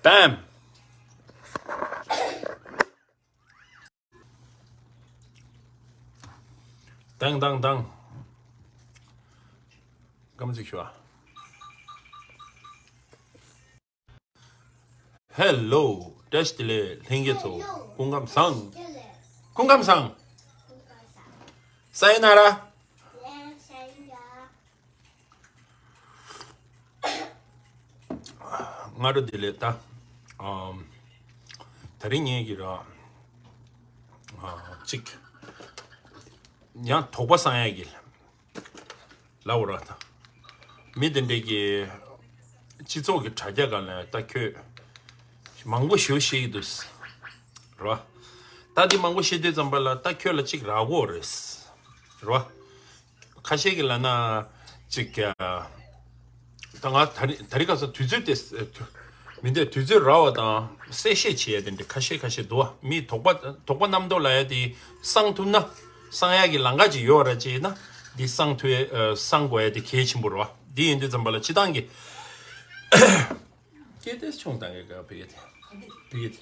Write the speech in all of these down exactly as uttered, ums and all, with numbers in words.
ཨེམ། དང་དང་དང་། སྐམ་ཚིག་ཞུ་ཨ། ཧེ་ལོ། བཀྲ་ཤིས་བདེ་ལེགས་ལྷན་རྒྱས་ཚོ། སྐུ་ཁམས་བཟང་། སྐུ་ཁམས་བཟང་། ས་ཡ་ན་ར། སྔ་དྲོ་བདེ་ལེགས་ད། ཨམ། ད་རིང་ངེད་ཀྱི་ར། ཨ། གཅིག་ཡང་དོགས་པ་སངས་ཡག་གི་ལབ་ར་ད། མི་དེ་འདྲས་ཀྱི་སྤྱི་ཚོགས་ཀྱི་དྲ་རྒྱ་སྒང་ལ་ད་ཁྱོད་མང་པོ་ཞེ་པོ་བཤད་ཀྱི་འདུག་ར། ད་འདི་མང་པོ་བཤད་དུས་ཙམ་པ་ལ་ད་ཁྱོད་ལ་གཅིག་རག་གོ་རེད། ར། ཁ་ཤས་ཀྱིས་ལབ་ན་ཅིག་ད་ང་ད་རི་ད་རི་ཁ་སང་དུས་ཚོད་དེ་མི་འདོད་དུས་ཚོད་རག་པ་དང་གསལ་བཤད་བྱེད་ཡ་དེ་འདྲ་ཁ་ཤས་ཁ་ཤས་འདུག་བ། མི་དོགས་པ་དོགས་པ་རྣམ་རྟོག་ལབ་ཡ་དེ་སངས་ཐུབ་ན་སངས་ཡ་གི་ལམ་ཁ་ཅིག་ཡོད་ར་ཅེ་ན་འདི་སངས་ཐུབ་ཡ་སངས་དགོས་ཡ་དེ་གལ་ཆེན་པོ་རེད་བ། འདི་ཡིན་དུས་ཙམ་པ་ལ་སྤྱི་བཏང་གི་སྐད་དེ་ཆུང་བཏང་གི་ག་བི་གེ་དེ་བི་གེ་དེ།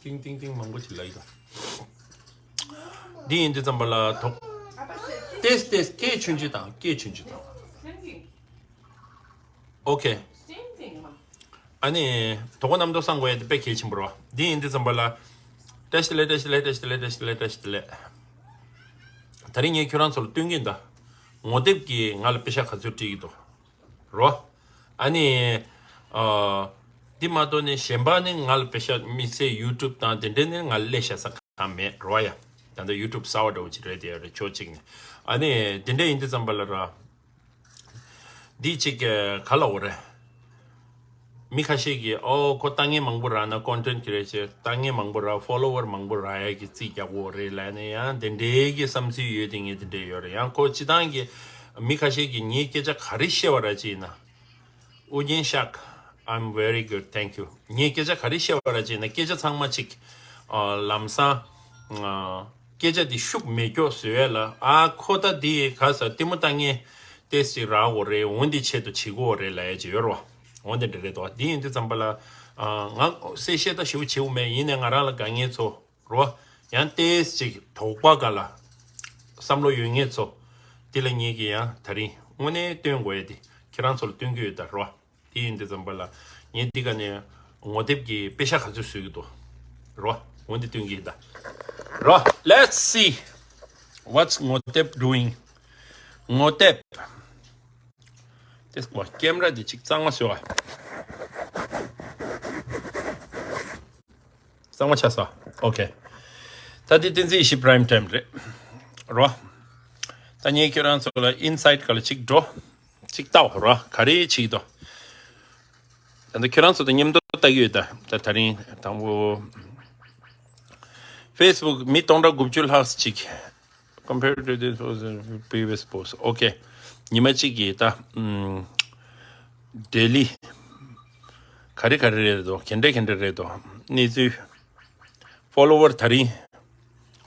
ཏིང་ཏིང་ཏིང་མང་པོ་ཅིག་ལབ་ཡོད། འདི་ཡིན་དུས་ཙམ་པ་ལ་དོགས། ཏེས་ཏེས་སྐད་ཆུང་ཆུང་དང་སྐད་ཆུང་ཆུང་དང་། ཨོ་ཁེ། ཨ་ནི་དོགས་པ་རྣམ་རྟོག་སངས་དགོས་ཡ་དེ་དཔེ་གལ་ཆེན་པོ་རེད་བ། འདི་ཡིན་དུས་ཙམ་པ་ལ། བཀྲ་ཤིས་བདེ་ལེགས། བཀྲ་ཤིས་བདེ་ལེགས། བཀྲ་ཤིས་བདེ་ལེགས། བཀྲ་ཤིས་བདེ་ལེགས། བཀྲ་ཤིས་བདེ་ལེགས། ད་རིང་ངས་ཁྱོད་རང་ཚོ་ལ་སྟོན་གྱིན་གདའ། ངོ་དེབ་ཀྱིས་ང་ལ་པེ་ཤག་ག་ཚོད་སྤྲད་ཀྱི་འདུག་རོ། ཨ་ནི། ཨ། འདི་མ་གཏོགས་ནི་གཞན་པ་ནི་ང་ལ་པེ་ཤག་དམིགས་བསལ་ཡུ་ཊུབ་དང་དེ་འདྲ་ནི་ང་ལ་སླེབས་བཞག་ས་གང་མེད་རོ་ཡ། ད་ལྟ་ཡུ་ཊུབ་གསར་བ་འདྲ་བོ་ཅིག་རེད་དེ་རེད་ཕྱོགས་གཅིག་ནས། ཨ་ནི་འདི་འདྲ་ཡིན་དུས་ཙམ་པ་ལ་ར། འདི་ཅིག་ག་ལ་འོ་རེད། མི་ཁ་ཤས་ཀྱིས་ཨོ་ཁོ་ལྟ་ངན་མང་པོ་རག་ན་ཀོན་ཊེན་ཊི་ཀི་རི་ཨེ་ཊར་ལྟ་ངན་མང་པོ་རག་ཕོ་ལོ་ཝར་མང་པོ་རག་ཡ་གི་རྩིས་རྒྱག་གོ་རེད་ལབ་ནས་ཡང་དེ་འདྲའི་གི་བསམ་ཚུལ་ཡོད་དེ་ངས་དེ་འདྲས་ཡོད་རེད། ཡང་ཁོ་སྤྱི་བཏང་གི་མི་ཁ་ཤས་ཀྱིས་ངའི་སྐད་ཆ་ག་རེ་བཤད་པ་ར་ཅེ་ན། ཨུ་རྒྱན་ཤག I'm very good, thank you. ངས་སྐད་ཆ་ག་རེ་བཤད་པ་ར་ཅེ་ན་སྐད་ཆ་ཚང་མ་ཅིག་ཨ། ལམ་སང་ཨ། སྐད་ཆ་འདི་ཤུགས་མེད་སྐྱོ་བཟོ་ཡ་ལ་ཨ་ཁོ་ད་འདི་ག་ས་ལྟད་མོ་ལྟ་ངན་ཏེས་ཅིག་རག་གོ་རེད། འོན་ཏེ་ཆེད་དུ་བྱེད་གོ་རེད་ལབ་ཡ་ཅིག་ཡོད་རེད་བ། འོན་ཏེ་འདྲ་རེད་དོ། འདི་ཡིན་དུས་ཙམ་པ་ལ་ཨ། ང་གསལ་བཤད་ད་ཞེ་པོ་བྱེད་འོ་མེད། ཡིན་ནའི་ང་རང་ལ་དགའ་ངེས་ཚོ། རོ། ཡང་ཏེས་ཅིག་དོགས་པ་ག་ལ། བསམ་བློ་ཡོད་ངེས་ཚོ། འདི་ལ་ངེད་ཀྱིས་ཡང་ད་རིང་དངོས་གནས་སྟོན་དགོས་ཡ་དེ་ཁྱེད་རང་ཚོ་ལ་སྟོན་གྱི་ཡོད་ད་རོ། དེ་ཡིན་དུས་ཙམ་པ་ལ་ངས་འདི་ག་ནས་ངོ་དེབ་ཀྱི་པེ་ཤག་ག་ཚོད་བཟོས་ཀྱི་འདུག་རོ། འོ་འདི་སྟོན་གྱི་ཡིན་ད། རོ། Let's see what's ངོ་དེབ་doing. ངོ་དེབ། དེ་ཀེམ་ར་འདི་ཅིག་གཙང་མ་བཟོས་པ། གཙང་མ་ཆགས་སོང་། ཨོ་ཁེ། ད་འདི་བསྟན་འཛིན་ཡེ་ཤེས་པ་རའིམ་ཊའིམ་རེད། རོ། ད་ངས་ཁྱོད་རང་ཚོ་ལ་ཨིན་སའེ་ཊི་ག་ལ་ཅིག་འགྲོ། ཅིག་ལྟའོ་རོ། ག་རེ་བྱེད་ཀྱི་འདུག་ད་ལྟ་ཁྱོད་རང་ཚོ་དང་མཉམ་དུ་ལྟ་གི་ཡོད་ད། ད་ད་རིང་དང་པོ། ཕེ་སི་བུག་མི་སྟོང་ཕྲག་དགུ་བཅུ་ལྷག་ཅིག Compared to the previous post. ཨོ་ཁེ། ཉི་མ་གཅིག་གི་ད། ཨམ། ཌེ་ལི། ག་རེ་ག་རེ་རེད་དོ། ག་འདྲ་ག་འདྲ་རེད་དོ། གནས་ཚུལ། ཕོ་ལོ་ཝར་ད་རིང་།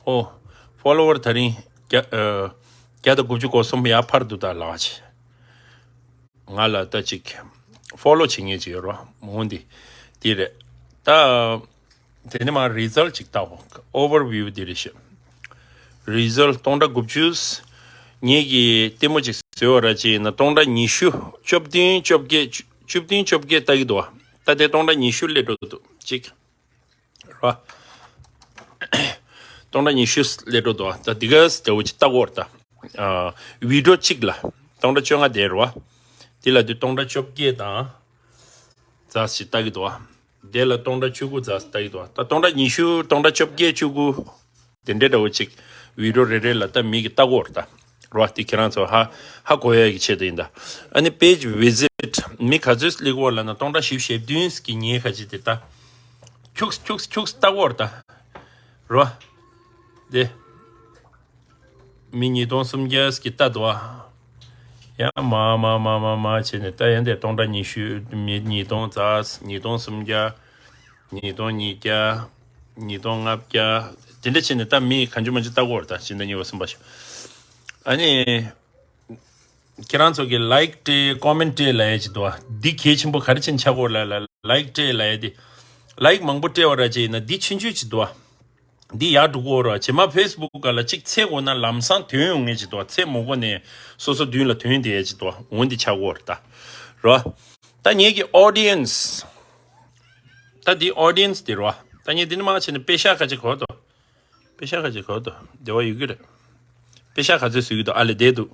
ཨོ། ཕོ་ལོ་ཝར་ད་རིང་བརྒྱ། ཨ། བརྒྱ་དང་དགུ་བཅུ་གོ་གསུམ་ཡར་འཕར་འདུག་ད་ལགས། ང་ལ་ད་ཅིག་ཕོ་ལོ་བྱེད་མཁན་ཅིག་ཡོད་རོ། མོ་འདི། འདི་རེད། ད། དེ་ནས་མར་རི་ཛལ་ཅིག་ལྟའོ། ཨོ་ཝར་བིའུ་འདི་རེད་ཤག་རི་ཛལ་སྟོང་ཕྲག་དགུ་བཅུ། ངེད་ཀྱིས་ལྟད་མོ་ཅིག་བཟོས་པ་ར་ཅིག་ཡིན་ན་སྟོང་ཕྲག་ཉི་ཤུ། བཅུ་བདུན་བཅོ་བརྒྱད། བཅུ་བདུན་བཅོ་བརྒྱད་ལྟ་གི་འདུག་བ། ད་དེ་སྟོང་ཕྲག་ཉི་ཤུ་སླེབས་འགྲོ་འདུག་ཅིག་ར། སྟོང་ཕྲག་ཉི་ཤུ་སླེབས་འགྲོ་འདུག་བ། ད་འདི་ག་འདྲ་བོ་ཅིག་ལྟ་གོ་ར་ད། ཨ། བི་ཌིའོ་གཅིག་ལ་སྟོང་ཕྲག་བཅོ་ལྔ་བསྡད་ར་བ། འདི་ལ་དུས་སྟོང་ཕྲག་བཅོ་བརྒྱད་དང་། ཙག་ཞིག་ལྟ་གི་འདུག་བ། དེ་ལ་སྟོང་ཕྲག་བཅུ་དགུ་ཙག་ལྟ་གི་འདུག་བ། ད་སྟོང་ཕྲག་ཉི་ཤུ། སྟོང་ཕྲག་བཅོ་བརྒྱད། བཅུ་དགུ། དེ་འདྲའི་འདྲ་བོ་ཅིག་བི་ཌིའོ་རེ་རེ་ལ་ད་མི་གིས་ལྟ་གོ་ར་ད། རོ། དེ་ཁྱེད་རང་ཚོ་ཧ་ཧ་གོ་ཡ་གི་ཆེད་དུ་ཡིན་ད། ཨ་ནི་པེ་ཇི་བི་ཛིཊ་མི་ག་ཚོད་སླེབས་ཀྱི་ཡོད་ལབ་ན་སྟོང་ཕྲག་བཞི་བཅུ་ཞེ་བདུན་གྱི་ཉེ་ཁ་ཅིག་དེ་ད། ཁྱུགས་ཁྱུགས་ཁྱུགས་ལྟ་གོ་ར་ད། རོ། དེ། མི་ཉིས་སྟོང་སུམ་བརྒྱ་གི་ལྟ་འདུག་ཨ། ཡང་མ་མ་མ་མ་མ་བྱས་ནས་ད་ཡང་དེ་སྟོང་ཕྲག་ཉི་ཤུ། མི་ཉིས་སྟོང་ཙག་ཉིས་སྟོང་སུམ་བརྒྱ། ཉིས་སྟོང་ཉིས་བརྒྱ། ཉིས་སྟོང་ལྔ་བརྒྱ། དེ་འདྲ་བྱས་ནས་ད་མི་གང་བྱུང་མང་བྱུང་ལྟ་གོ་ར་ད། སྤྱི་ཟླ་གཉིས་པ་གསུམ་པ་ཞིག་ཨ་ནི། ཁྱེད་རང་ཚོ་གི་ལའིཀ་སྤྲད། ཀོ་མེན་ཊི་སྤྲད་ལབ་ཡ་ཅིག་འདུག་ཨ། འདི་གལ་ཆེན་པོ་ག་རེ་བྱས་ནས་ཆགས་ཀྱི་ཡོད་ལབ་ལ་ལའིཀ་སྤྲད་ལབ་ཡ་དེ། ལའིཀ་མང་པོ་སྤྲད་པ་ར་ཅིག་ཡིན་ན་འདི་ཆུང་ཆུང་ཅིག་འདུག་ཨ། འདི་ཡར་འགྲོ་གི་ཡོད་ར། རྗེས་མ་ཕེ་སི་བུག་སྒང་ལ་གཅིག་ཚད་དགོས་ན་ལམ་སང་ཐོན་ཡོང་མཁན་ཅིག་འདུག་ཨ། ཚད་མ་དགོས་ནས་སོ་སོ་མདུན་ལ་ཐོན་བསྡད་ཡ་ཅིག་འདུག་ཨ། འོ་འདི་ཆགས་ཀྱི་ཡོད་རེད་ད། ར། ད་ངེད་ཀྱི་ཨོ་ཌི་ཡན་སི། ད་འདི་ཨོ་ཌི་ཡན་སི་འདི་ར། ད་ངས་འདི་ནས་མར་བྱས་ནས་པེ་ཤག་ཁ་ཅིག་གོ་དོ། པེ་ཤག་ཁ་ཅིག་གོ་དོ། བདེ་བ་ཡོད་ཀྱི་རེད། པེ་ཤག་ག་ཚོད་བཟོ་གི་འདུག་ཨ་ལས་བསྡད་འདུག་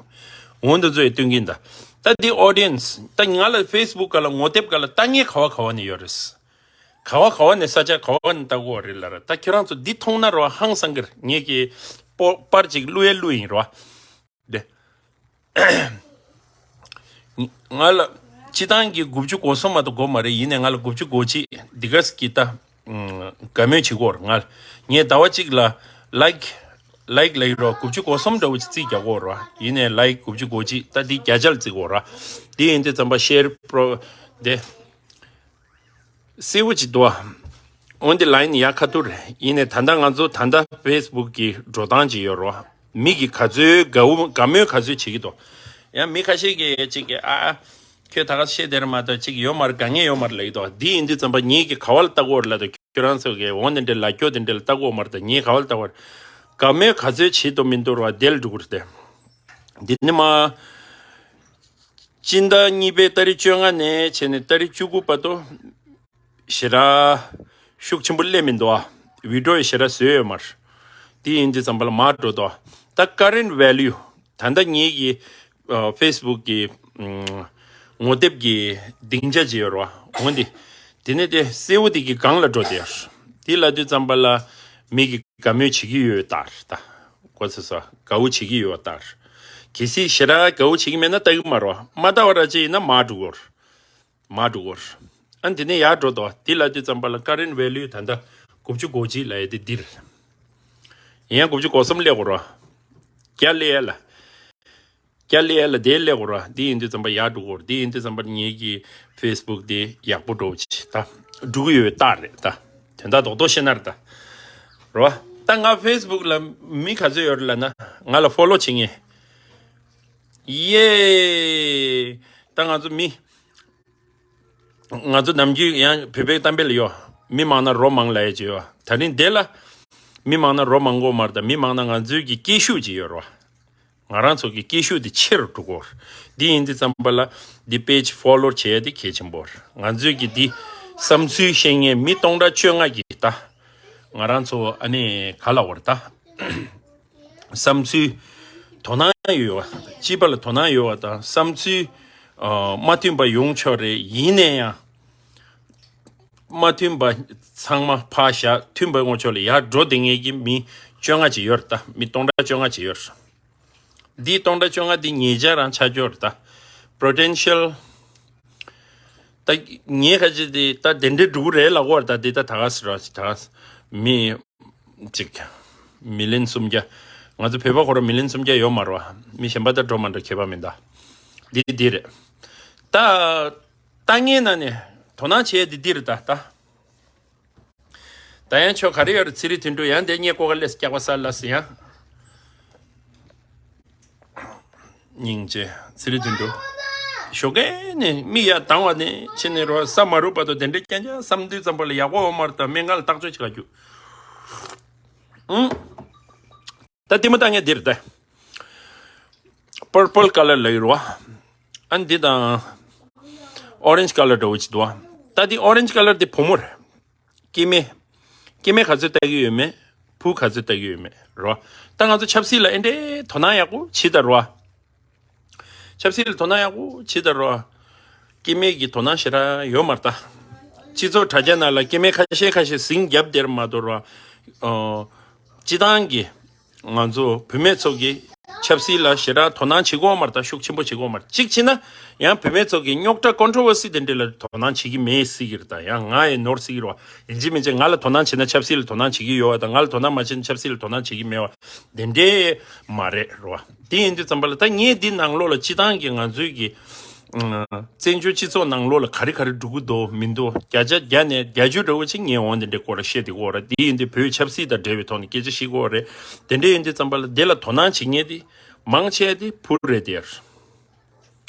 འོ་འདི་ཚོ་ཡི་སྟོན་གྱིན་ད། ད་འདི་ཨོ་ཌི་ཡན་སི། ད་ང་ལ་ཕེ་སི་བུག་སྒང་ལ་ངོ་དེབ་སྒང་ལ་ལྟ་མཁན་ག་བ་ག་བ་ནས་ཡོད་རེད། ག་བ་ག་བ་ནས་ས་ཆ་ག་བ་ནས་ལྟ་གི་ཡོད་རེད་ལབ་ར། ད་ཁྱོད་རང་ཚོ་འདི་མཐོང་ན་ར་ཧང་སང་གི་རེད། ངེད་ཀྱི་པོ་པར་ཅིག་བླུག་ཡ་བླུག་ཡིན་ར། འདི། ང་ལ་སྤྱི་བཏང་གི་དགུ་བཅུ་གོ་གསུམ་མ་གཏོགས་དགོས་མ་རེད། ཡིན་ནའི་ང་ལ་དགུ་བཅུ་གོ་གཅིག་འདི་ག་ཙམ་གྱི་ད་དགའ་མོས་བྱེད་ཀྱི་ཡོད་རེད། ང་ངས་ཟླ་བ་གཅིག་ལ་ལའིཀ་ལའིཀ་ལབ་ཀྱི་རེད། དགུ་བཅུ་གོ་གསུམ་འདྲ་བོ་ཅིག་རྩིས་རྒྱག་གི་ཡོད་རེད། ཡིན་ནའི་ལའིཀ་དགུ་བཅུ་གོ་གཅིག་ད་འདི་བརྒྱ་ཆ་ལ་བརྩི་གི་ཡོད་རེད། འདི་ཡིན་དུས་ཙམ་པ་ཤེར་པོ་འདི། སེར་པོ་ཅིག་འདུག་ཨ། འོན་ཏེ་ལའིན་ཡ་ཁ་ཐུར་རེད། ཡིན་ནའི་ད་ལྟ་ང་ཚོ་ད་ལྟ་ཕེ་སི་བུག་གི་འགྲོ་སྟངས་ཅིག་ཡོད་རེད། མི་གི་ག་ཚོད་དགའ་བོ་དགའ་མོས་ག་ཚོད་བྱེད་ཀྱི་འདུག་ཡང་མི་ཁ་ཤས་ཀྱིས་ཅིག་གིས་ཨ་ཨ། ཁྱོད་ད་ག་བཤད་དེར་མ་གཏོགས་ཅིག་ཡོད་མ་རེད། དགའ་མཁན་ཡོད་མ་རེད་ལབ་ཀྱི་འདུག་འདི་ཡིན་དུས་ཙམ་པ་ངེད་ཀྱིས་ག་བ་ལ་ལྟ་གི་ཡོད་རེད་ལབ་དུས་ཁྱོད་རང་ཚོ་གིས་འོ་འདི་འདྲ་ལབ་ཀྱོག་འདི་འདྲ་ལ་ལྟ་གི་ཡོད་མ་རེད། ད་ངས་ག་བ་ལ་ལྟ་གི་ཡོད་རེད། དགའ་མོས་ག་ཚོད་བྱེད་འདུག་མི་འདུག་ར་དེ་ལ་འགྲོ་གི་རེད་དེ། འདི་ནི་མ། སྤྱི་ཟླ་གཉིས་པའི་ཏ་རིག་བཅོ་ལྔ་ནས་བྱས་ནས་ཏ་རིག་བཅུ་དགུ་བར་དུ་ཞེ་དྲག་ཤུགས་ཆེན་པོ་སླེབས་མི་འདུག་ཨ། བི་ཌིའོ་ཡི་ཞེ་དྲག་བཟོས་ཡོད་མ་རེད། དེ་ཡིན་དུས་ཙམ་པ་ལ་མར་འགྲོ་འདུག་ད་ཀ་རེན་ཊི་ཝེ་ལུ་ད་ལྟ་ངེད་ཀྱི་ཕེ་སི་བུག་གི་ངོ་དེབ་ཀྱི་སྡིངས་ཆ་ཅིག་ཡོད་རེད་བ། འོན་ཏེ་དེ་ནས་དེ་སེར་པོ་དེ་གི་སྒང་ལ་འགྲོ་བསྡད་ཡོད་རེད། དེ་ལབ་དུས་ཙམ་པ་ལ་མི་གི་དགའ་མོས་བྱེད་ཀྱི་ཡོད་ད་རེད་ད། གོ་ཚོད་ས་དགའ་བོ་བྱེད་ཀྱི་ཡོད་ལྟར། གལ་སྲིད་ཞེ་དྲག་དགའ་བོ་བྱེད་ཀྱི་མེད་ན་ལྟ་གི་མ་རེད། མ་ལྟ་བ་ར་ཅིག་ཡིན་ན་མར་འགྲོ་གོ་རེད། མར་འགྲོ་གོ་རེད། ཨ་ནི་དེ་ནས་ཡར་འགྲོ་དོ། དེ་ལ་དུས་ཙམ་པ་ལ་ཀ་རེན་ཊི་ཝེ་ལུ་ད་ལྟ་དགུ་བཅུ་གོ་གཅིག་ལ་ཡ་དེ་འདིར། ཡང་དགུ་བཅུ་གོ་གསུམ་སླེབས་གོ་རེད། བརྒྱ་སླེབས་ཡ་ལ། བརྒྱ་སླེབས་ཡ་ལ་དེ་སླེབས་གོ་རེད། དེ་ཡིན་དུས་ཙམ་པ་ཡར་འགྲོ་གོ་རེད། དེ་ཡིན་དུས་ཙམ་པ་ངེད་ཀྱི་ཕེ་སི་བུག་དེ་ཡག་པོ་འགྲོ་ཅིག་ད་འགྲོ་གི་ཡོད་རྟགས་རེད་ད། དོན་དག་རྡོག་རྡོག་བཤད་ན་རེད་ད། རོ། ད་ང་ཕེ་སི་བུག་ལ་མི་ག་ཚོད་ཡོད་རེད་ལབ་ན། ང་ལ་ཕོ་ལོ་བྱེད་མཁན། ཡེ། ད་ང་ཚོ་མི། ང་ཚོ་ནམ་རྒྱུན་ཡང་བོད་པའི་གཏམ་དཔེ་ལ་ཡོད། མི་མང་ན་རོ་མང་ལབ་ཡ་ཅིག་ཡོད། ད་རིང་འདི་ལ། མི་མང་ན་རོ་མང་གོ་མ་རེད་ད། མི་མང་ན་ང་ཚོའི་གི་སྐད་ཤུགས་ཅིག་ཡོད་རོ། ང་རང་ཚོ་གི་སྐད་ཤུགས་དེ་ཆེ་རུ་འགྲོ་གོ། འདི་ཡིན་དུས་ཙམ་པ་ལ་འདི་པེ་ཇི་ཕོ་ལོ་བྱེད་ཡ་དེ་གལ་ཆེན་པོ་རེད། ང་ཚོའི་གི་འདི་བསམ་ཚུལ་བཤད་མཁན་མི་སྟོང་ཕྲག་བཅོ་ལྔ་གི་ད། ང་རང་ཚོ་ཨ་ནི་ག་ལབ་དགོས་རེད་ད། བསམ་ཚུལ་དོ་སྣང་ཡོད་པ། སྤྱི་པ་ལ་དོ་སྣང་ཡོད་པ་དང་བསམ་ཚུལ་ཨ་མ་མཐུན་པ་ཡོང་ཆོག་རེད། ཡིན་ན་ཡང་མ་མཐུན་པ་ཚང་མ་ཕར་བཞག་མཐུན་པ་ཡོང་ཆོག་ལ་ཡར་འགྲོ་བསྡད་མཁན་གྱི་མི་བཅོ་ལྔ་ཅིག་ཡོད་རེད་ད། མི་སྟོང་ཕྲག་བཅོ་ལྔ་ཅིག་ཡོད་རེད། འདི་སྟོང་ཕྲག་བཅོ་ལྔ་འདི་ཉེ་ཆར་རང་ཆགས་ཀྱི་ཡོད་རེད་ད། པོ་ཊེན་ཤལ། ད་ངས་ཁ་ཅིག་འདི་ད་དེ་འདྲའི་འགྲོ་གི་རེད་ལབ་ཀྱི་ཡོད་རེད་ད། འདི་ད་ད་ག་ཟེར་ར་ཅིག་ད་ག་མི། ཅིག་མི་ལན་སུམ་བརྒྱ། ང་ཚོ་བོད་པ་ཁོ་རང་མི་ལན་སུམ་བརྒྱ་ཡོད་མ་རེད་བ། མི་གཞན་པ་དང་འགྲོ་མ་འགྲོ་ཁྱད་པར་མི་འདུག་འདི་འདི་རེད། ད། ལྟ་མཁན་ནང་ནས་དོ་སྣང་བྱེད་ཡ་འདི་འདི་རེད་ད་ད། ད་ཡང་ཁྱོད་ག་རེ་ཡོད་རེད། ཚེ་རིང་དོན་གྲུབ་ཡང་དེ་སྙད་ཀོ་ག་ལས་སྐྱག་པ་ས་ལ་སི་ཡང་། སྙིང་རྗེ། ཚེ་རིང་དོན་གྲུབ། ཞོགས་ཀས་ནས་མིག་ཡར་གདངས་པ་ནས་ཕྱིན་ནས་རོ་ས་མ་རུབ་བར་དུ་དེ་འདྲའི་རྐྱང་རྐྱང་བསམ་དུས་ཙམ་པ་ལ་ཡག་པོ་ཡོད་མ་རེད་ད། སྨན་ཁང་ལ་བརྟག་དཔྱད་བྱེད་ག་རྒྱུགས། ཨང་། ད་ལྟད་མོ་ལྟ་མཁན་འདི་རེད་ད། པར་པལ་ཀ་ལར་ལབ་ཡོད་རེད་བ། ཨ་འདི་དང་ཨོ་རེན་ཇི་ཀ་ལར་འདྲ་བོ་ཅིག་འདུག་བ། ད་འདི་ཨོ་རེན་ཇི་ཀ་ལར་འདི་བུ་མོ་རེད། སྐྱེ་དམན། སྐྱེ་དམན་ག་ཚོད་ལྟ་གི་ཡོད་མེད། བུ་ག་ཚོད་ལྟ་གི་ཡོད་མེད་རོ། ད་ང་ཚོ་ཆབ་སྲིད་ལ་ཨེ་འདྲའི་དོ་སྣང་ཡག་པོ་བྱེད་ད་རོ། ཆབ་སྲིད་ལ་དོ་སྣང་ཡག་པོ་བྱེད་ད་རོ། སྐྱེ་དམན་གྱི་དོ་སྣང་ཞེ་དྲག་ཡོད་མ་རེད་ད། སྤྱི་ཚོགས་དྲ་རྒྱ་ནང་ལ་སྐྱེ་དམན་ཁ་ཤས་ཁ་ཤས་ཟིང་རྒྱབ་བསྡད་མ་གཏོགས་རོ། ཨོ། སྤྱི་བཏང་གི་ང་ཚོ་བུད་མེད་ཚོ་གི་ཆབ་སྲིད་ལ་ཞེ་དྲག་དོ་སྣང་བྱེད་ཀྱི་ཡོད་མ་རེད་ད། ཤུགས་ཆེན་པོ་བྱེད་ཀྱི་ཡོད་མ་རེད། གཅིག་བྱས་ན་ཡང་བུད་མེད་ཚོ་གི་རྙོག་དྲ་ཀོན་ཊོ་ཝར་སི་དེ་འདྲ་ལ་དོ་སྣང་བྱེད་ཀྱི་མེད་ཟེར་གྱི་རེད་ད། ཡང་ང་ཡི་ནོར་ཟེར་གྱི་རེད་བ། ཡིན་གཅིག་མིན་གཅིག་ང་ལ་དོ་སྣང་བྱེད་ན་ཆབ་སྲིད་ལ་དོ་སྣང་བྱེད་ཀྱི་ཡོད་བ་དང་། ང་ལ་དོ་སྣང་མ་བྱེད་ན་ཆབ་སྲིད་ལ་དོ་སྣང་བྱེད་ཀྱི་མེད་བ། དེ་འདྲས་མ་རེད་རེད་བ། དེ་ཡིན་དུས་ཙམ་པ་ལ་ད་ངས་འདི་ནང་ལོགས་ལ་སྤྱི་བཏང་གི་ང་ཚོའི་གི་བཙན་བྱོལ་སྤྱི་ཚོགས་ནང་ལོགས་ལ་ག་རེ་ག་རེ་འགྲོ་གི་འདུག་མི་འདུག་བརྒྱ་ཆ་བརྒྱ་ནས་བརྒྱད་ཅུ་འདྲ་བོ་ཅིག་ངས་འོང་དེ་འདྲའི་སྐོར་ལ་བཤད་དེ་གོ་ར། དེ་ཡིན་དུས་བོད་ཆབ་སྲིད་དང་འབྲེལ་བའི་ཐོག་ནས་སྐད་ཆ་བཤད་གོ་རེད། དེ་འདྲས་ཡིན་དུས་ཙམ་པ་ལ་དེ་ལ་དོ་སྣང་བྱེད་མཁན་དེ་མང་ཆེ་དེ་བུ་རེད་དེ།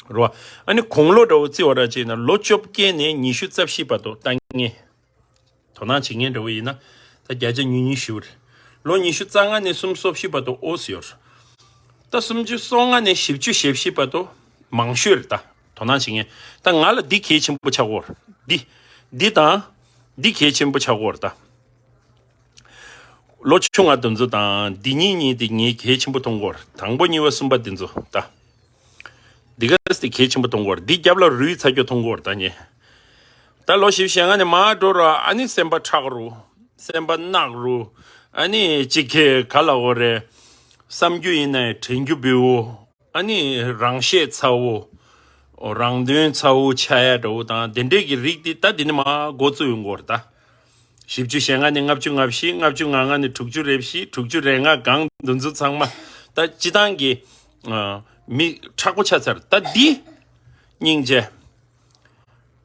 རོ། ཨ་ནི་དགུང་ལོ་འདྲ་བོ་བརྩི་བ་ར་བྱས་ན་ལོ་བཅོ་བརྒྱད་ནས་ཉི་ཤུ་རྩ་བཞི་བར་དུ་ལྟ་མཁན། དོ་སྣང་བྱེད་མཁན་འདྲ་བོ་ཡིན་ན་ད་བརྒྱ་ཆ་ཉུང་ཉུང་ཞིག་རེད། ལོ་ཉི་ཤུ་རྩ་ལྔ་ནས་སུམ་ཅུ་སོ་བཞི་བར་དུ་ཨོ་ཙི་ཡོད་རེད། ད་སུམ་ཅུ་སོ་ལྔ་ནས་བཞི་བཅུ་ཞེ་བཞི་བར་དུ་མང་ཤོས་རེད། ད་དོ་སྣང་བྱེད་མཁན་ད་ང་ལ་འདི་གལ་ཆེན་པོ་ཆགས་ཀྱི་ཡོད་རེད། འདི་འདི་དང་འདི་གལ་ཆེན་པོ་ཆགས་ཀྱི་ཡོད་རེད་ད། ལོ་ཆུང་བ་དེ་ཚོ་དང་འདི་གཉིས་གཉིས་དེ་ངས་གལ་ཆེན་པོ་མཐོང་གི་ཡོད་རེད། དང་པོ་གཉིས་པ་གསུམ་པ་དེ་ཚོ་ད། འདི་ག་སི་དེ་གལ་ཆེན་པོ་མཐོང་གི་ཡོད་རེད། འདི་རྒྱབ་ལ་རུལ་ཚར་རྒྱུ་མཐོང་གི་ཡོད་རེད་ད་ངས། ད་ལོ་བཞི་བཅུ་ཞེ་ལྔ་ནས་མར་འགྲོ་ར་ཨ་ནི་སེམས་པ་ཁྲག་རུ། སེམས་པ་རྣག་རུ། ཨ་ནི་གཅིག་གི་ག་ལ་འོ་རེད། བསམ་རྒྱུ་ཡིན་ནའི་དྲན་རྒྱུ་བུལ་བོ། ཨ་ནི་རང་ཤེད་ཚ་བོ། རང་དོན་ཚ་བོ་ཆགས་ཡ་འདྲ་བོ་དང་དེ་འདྲས་ཀྱི་རིགས་དེ་ད་དེ་ནས་མར་འགོ་བཙུགས་ཡོང་གི་ཡོད་རེད་ད། བཞི་བཅུ་ཞེ་ལྔ་ནས་ལྔ་བཅུ་ང་བཞི། ལྔ་བཅུ་ང་ལྔ་ནས་དྲུག་ཅུ་རེ་བཞི། དྲུག་ཅུ་རེ་ལྔ་སྒང་འདི་ཚོ་ཚང་མ་ད་སྤྱི་བཏང་གི་ཨ་མི་མཁྲེགས་པོ་ཆགས་ཚར། ད་འདི་སྙིང་རྗེ།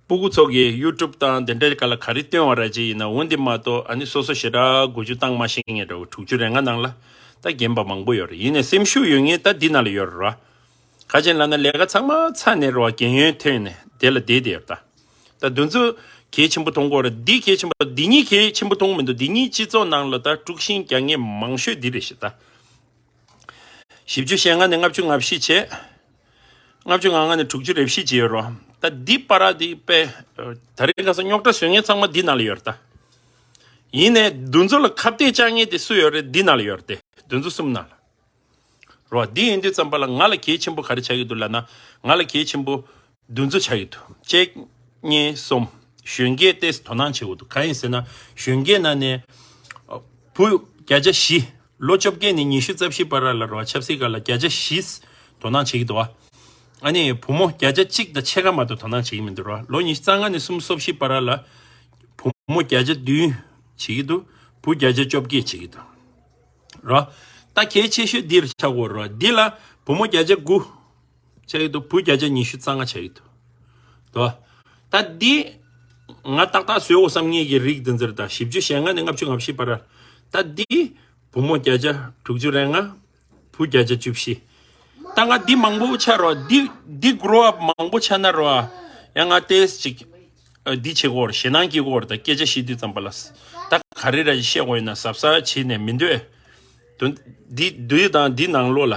སྤུ་གུ་ཚོ་གིས་ཡུ་ཊུབ་དང་དེ་འདྲའི་སྒང་ལ་ག་རེ་སྟོན་པ་ར་ཅིག་ཡིན་ན་འོ་འདི་མ་གཏོགས་ཨ་ནི་སོ་སོ་ཞེ་དྲག་འགུལ་སྐྱོད་བཏང་མ་ཤེས་མཁན་འདྲ་བོ་དྲུག་ཅུ་རེ་ལྔ་ནང་ལ་ད་རྒན་པ་མང་པོ་ཡོད་རེད། ཡིན་ནའི་སེམས་ཤུགས་ཡོད་མཁན་ད་འདི་ནང་ལ་ཡོད་རེད་ར། ག་ཅི་ལབ་ན་ལས་ཀ་ཚང་མ་ཚར་ནས་རེད་བ། རྒན་ཡོལ་ཐོན་ནས་དེ་ལ་བསྡད་བསྡད་ཡོད་ད། ད་འདི་ཚོ་གལ་ཆེན་པོ་མཐོང་གི་ཡོད་རེད། འདི་གལ་ཆེན་པོ། འདི་གཉིས་གལ་ཆེན་པོ་མཐོང་གི་མི་འདུག་འདི་གཉིས་སྤྱི་ཚོགས་ནང་ལ་ད་དཀྲུག་ཤིང་རྒྱག་མཁན་མང་ཤོས་འདི་རེད་ཤག་ད། བཞི་བཅུ་ཞེ་ལྔ་ནས་ལྔ་བཅུ་ང་བཞི་བྱས། ལྔ་བཅུ་ང་ལྔ་ནས་དྲུག་ཅུ་རེ་བཞི་བྱས་ཡོད་རེད་བ། ད་འདི་བར་འདི་དཔེ་ད་རེས་ཁ་སང་རྙོག་དྲ་བཟོ་མཁན་ཚང་མ་འདི་ནང་ལ་ཡོད་རེད་ད། ཡིན་ནའི་འདི་ཚོ་ལ་ཁ་གཏད་བཅག་མཁན་དེ་སུ་ཡོད་རེད། འདི་ནང་ལ་ཡོད་རེད་དེ། འདི་ཚོ་གསུམ་ནང་ལ། རོ། འདི་ཡིན་དུས་ཙམ་པ་ལ་ང་ལ་གལ་ཆེན་པོ་ག་རེ་ཆགས་ཀྱི་འདུག་ལབ་ན། ང་ལ་གལ་ཆེན་པོ་འདི་ཚོ་ཆགས་ཀྱི་འདུག་གཅིག་གཉིས། གསུམ། གཞོན་སྐྱེས་ཏོག་ཙམ་དོ་སྣང་བྱེད་དགོས་འདུག་གང་ཡིན་ཟེར་ན་གཞོན་སྐྱེས་ནང་ནས་ཨ་བུ་བརྒྱ་ཆ་བཞི། ལོ་བཅོ་བརྒྱད་ནས་ཉི་ཤུ་རྩ་བཞི་བར་ལ་རོ། ཆབ་སྲིད་སྒང་ལ་བརྒྱ་ཆ་བཞི་དོ་སྣང་བྱེད་ཀྱི་འདུག་བ། ཨ་ནི་བུ་མོ་བརྒྱ་ཆ་གཅིག་དང་ཕྱེད་ཀ་མ་གཏོགས་དོ་སྣང་བྱེད་ཀྱི་མི་འདུག་རོ། ལོ་ཉི་ཤུ་རྩ་ལྔ་ནས་སུམ་ཅུ་སོ་བཞི་བར་ལ་བུ་མོ་བརྒྱ་ཆ་བདུན་བྱེད་ཀྱི་འདུག་བུ་བརྒྱ་ཆ་བཅོ་བརྒྱད་བྱེད་ཀྱི་འདུག་རོ། ད་གལ་ཆེ་ཤོས་འདིར་ཆགས་ཀྱི་ཡོད་རོ། འདི་ལ་བུ་མོ་བརྒྱ་ཆ་དགུ་ཆགས་ཀྱི་འདུག་བུ་བརྒྱ་ཆ་ཉི་ཤུ་རྩ་ལྔ་ཆགས་ཀྱི་འདུག་དོ། ད་འདི་ང་ཏག་ཏག་བཟོས་འོ་བསམ་ངེས་ཀྱི་རིགས་འདི་འཛིར་ད། བཞི་བཅུ་ཞེ་ལྔ་ནས་ལྔ་བཅུ་ང་བཞི་བར། ད་འདི་བུ་མོ་བརྒྱ་ཆ་དྲུག་ཅུ་རེ་ལྔ། བུ་བརྒྱ་ཆ་བཅུ་བཞི། ད་ང་འདི་མང་པོ་ཆགས་རོ། འདི་འདི་གུ་རོ་ཨབ་མང་པོ་ཆགས་ན་རོ། ཡང་ང་ཏོག་ཙམ་ཅིག་ཨ་འདི་བྱེད་དགོས་རེད། ཞེད་སྣང་སྐྱེ་དགོས་རེད། ད་སྐད་ཆ་བཤད་དུས་ཙམ་པ་ལ་ད་ག་རེ་ར་བཤད་དགོས་ཡིན་ན་གཟབ་གཟབ་བྱས་ནས་མི་འདོད། དོན་འདི་འདི་དང་འདི་ནང་ལོགས་ལ་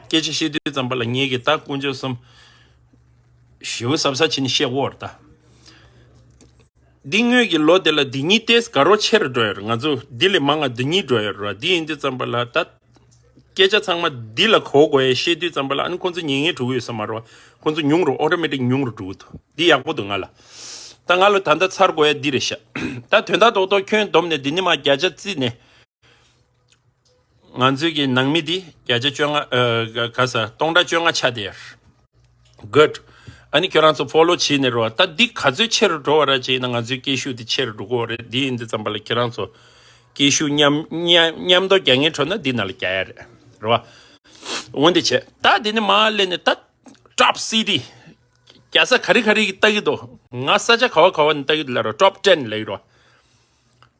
སྐད་ཆ་བཤད་དུས་ཙམ་པ་ལ་ངེད་ཀྱི་ད་དཀོན་མཆོག་གསུམ་ཞེ་པོ་གཟབ་གཟབ་བྱས་ནས་བཤད་དགོས་རེད་ད། འདི་སྔོན་གྱི་ལོ་དེ་ལ་འདི་གཉིས་ཏོག་ཙམ་དགའ་རབ་ཆེ་རུ་འགྲོ་ཡོད་རེད། ང་ཚོ་འདི་ལས་མང་ང་འདི་གཉིས་འགྲོ་ཡོད་རེད། འདི་ཡིན་དུས་ཙམ་པ་ལ་ད་སྐད་ཆ་ཚང་མ་འདི་ལ་གོ་དགོས་ཡ་བཤད་དུས་ཙམ་པ་ལ་ཨ་ནི་ཁོང་ཚོ་ཉན་ངེས་འགྲོ་གི་ཡོད་ས་མ་རེད་བ། ཁོང་ཚོ་ཉུང་རུ་ཨོ་ཊོ་མེ་ཊིག་ཉུང་རུ་འགྲོ་གི་འདུག་འདི་ཡག་པོ་འདུག་ང་ལ། ད་ང་ལ་ད་ལྟ་ཚར་དགོས་ཡ་འདི་རེད་ཤག་ད་དོན་དག་རྡོག་རྡོག་ཁྱོན་བསྡོམས་ནས་འདི་ནས་མར་བརྒྱ་ཆ་བརྩིས་ནས། ང་ཚོའི་གི་ནང་མི་འདི་བརྒྱ་ཆ་བཅོ་ལྔ་ཨ་ག་ས་སྟོང་ཕྲག་བཅོ་ལྔ་ཆགས་བསྡད་ཡོད། Good། ཨ་ནི་ཁྱོད་རང་ཚོ་ཕོ་ལོ་བྱས་ནས་རོ། ད་འདི་ག་ཚོད་ཆེ་རུ་འགྲོ་བ་ར་བྱས་ན་ང་ཚོའི་སྐད་ཤུགས་འདི་ཆེ་རུ་འགྲོ་གི་རེད། འདི་ཡིན་དུས་ཙམ་པ་ལ་ཁྱེད་རང་ཚོ་སྐད་ཤུགས་མཉམ་མཉམ་མཉམ་དུ་རྒྱག་མཁན་ཁྲོད་ན་འདི་ནང་ལ་རྒྱག་ཡ་རེད། རེད་བ། འོན་ཏེ་བྱས་ད་འདི་ནས་མར་སླེབས་ནས་ད་Top City། རྒྱལ་ས་ག་རེ་ག་རེ་ལྟ་གི་འདུག་ང་ས་ཆ་ག་བ་ག་བ་ནས་ལྟ་གི་འདུག་ལབ་རོ། Top ten ལབ་ཀྱི་རོ།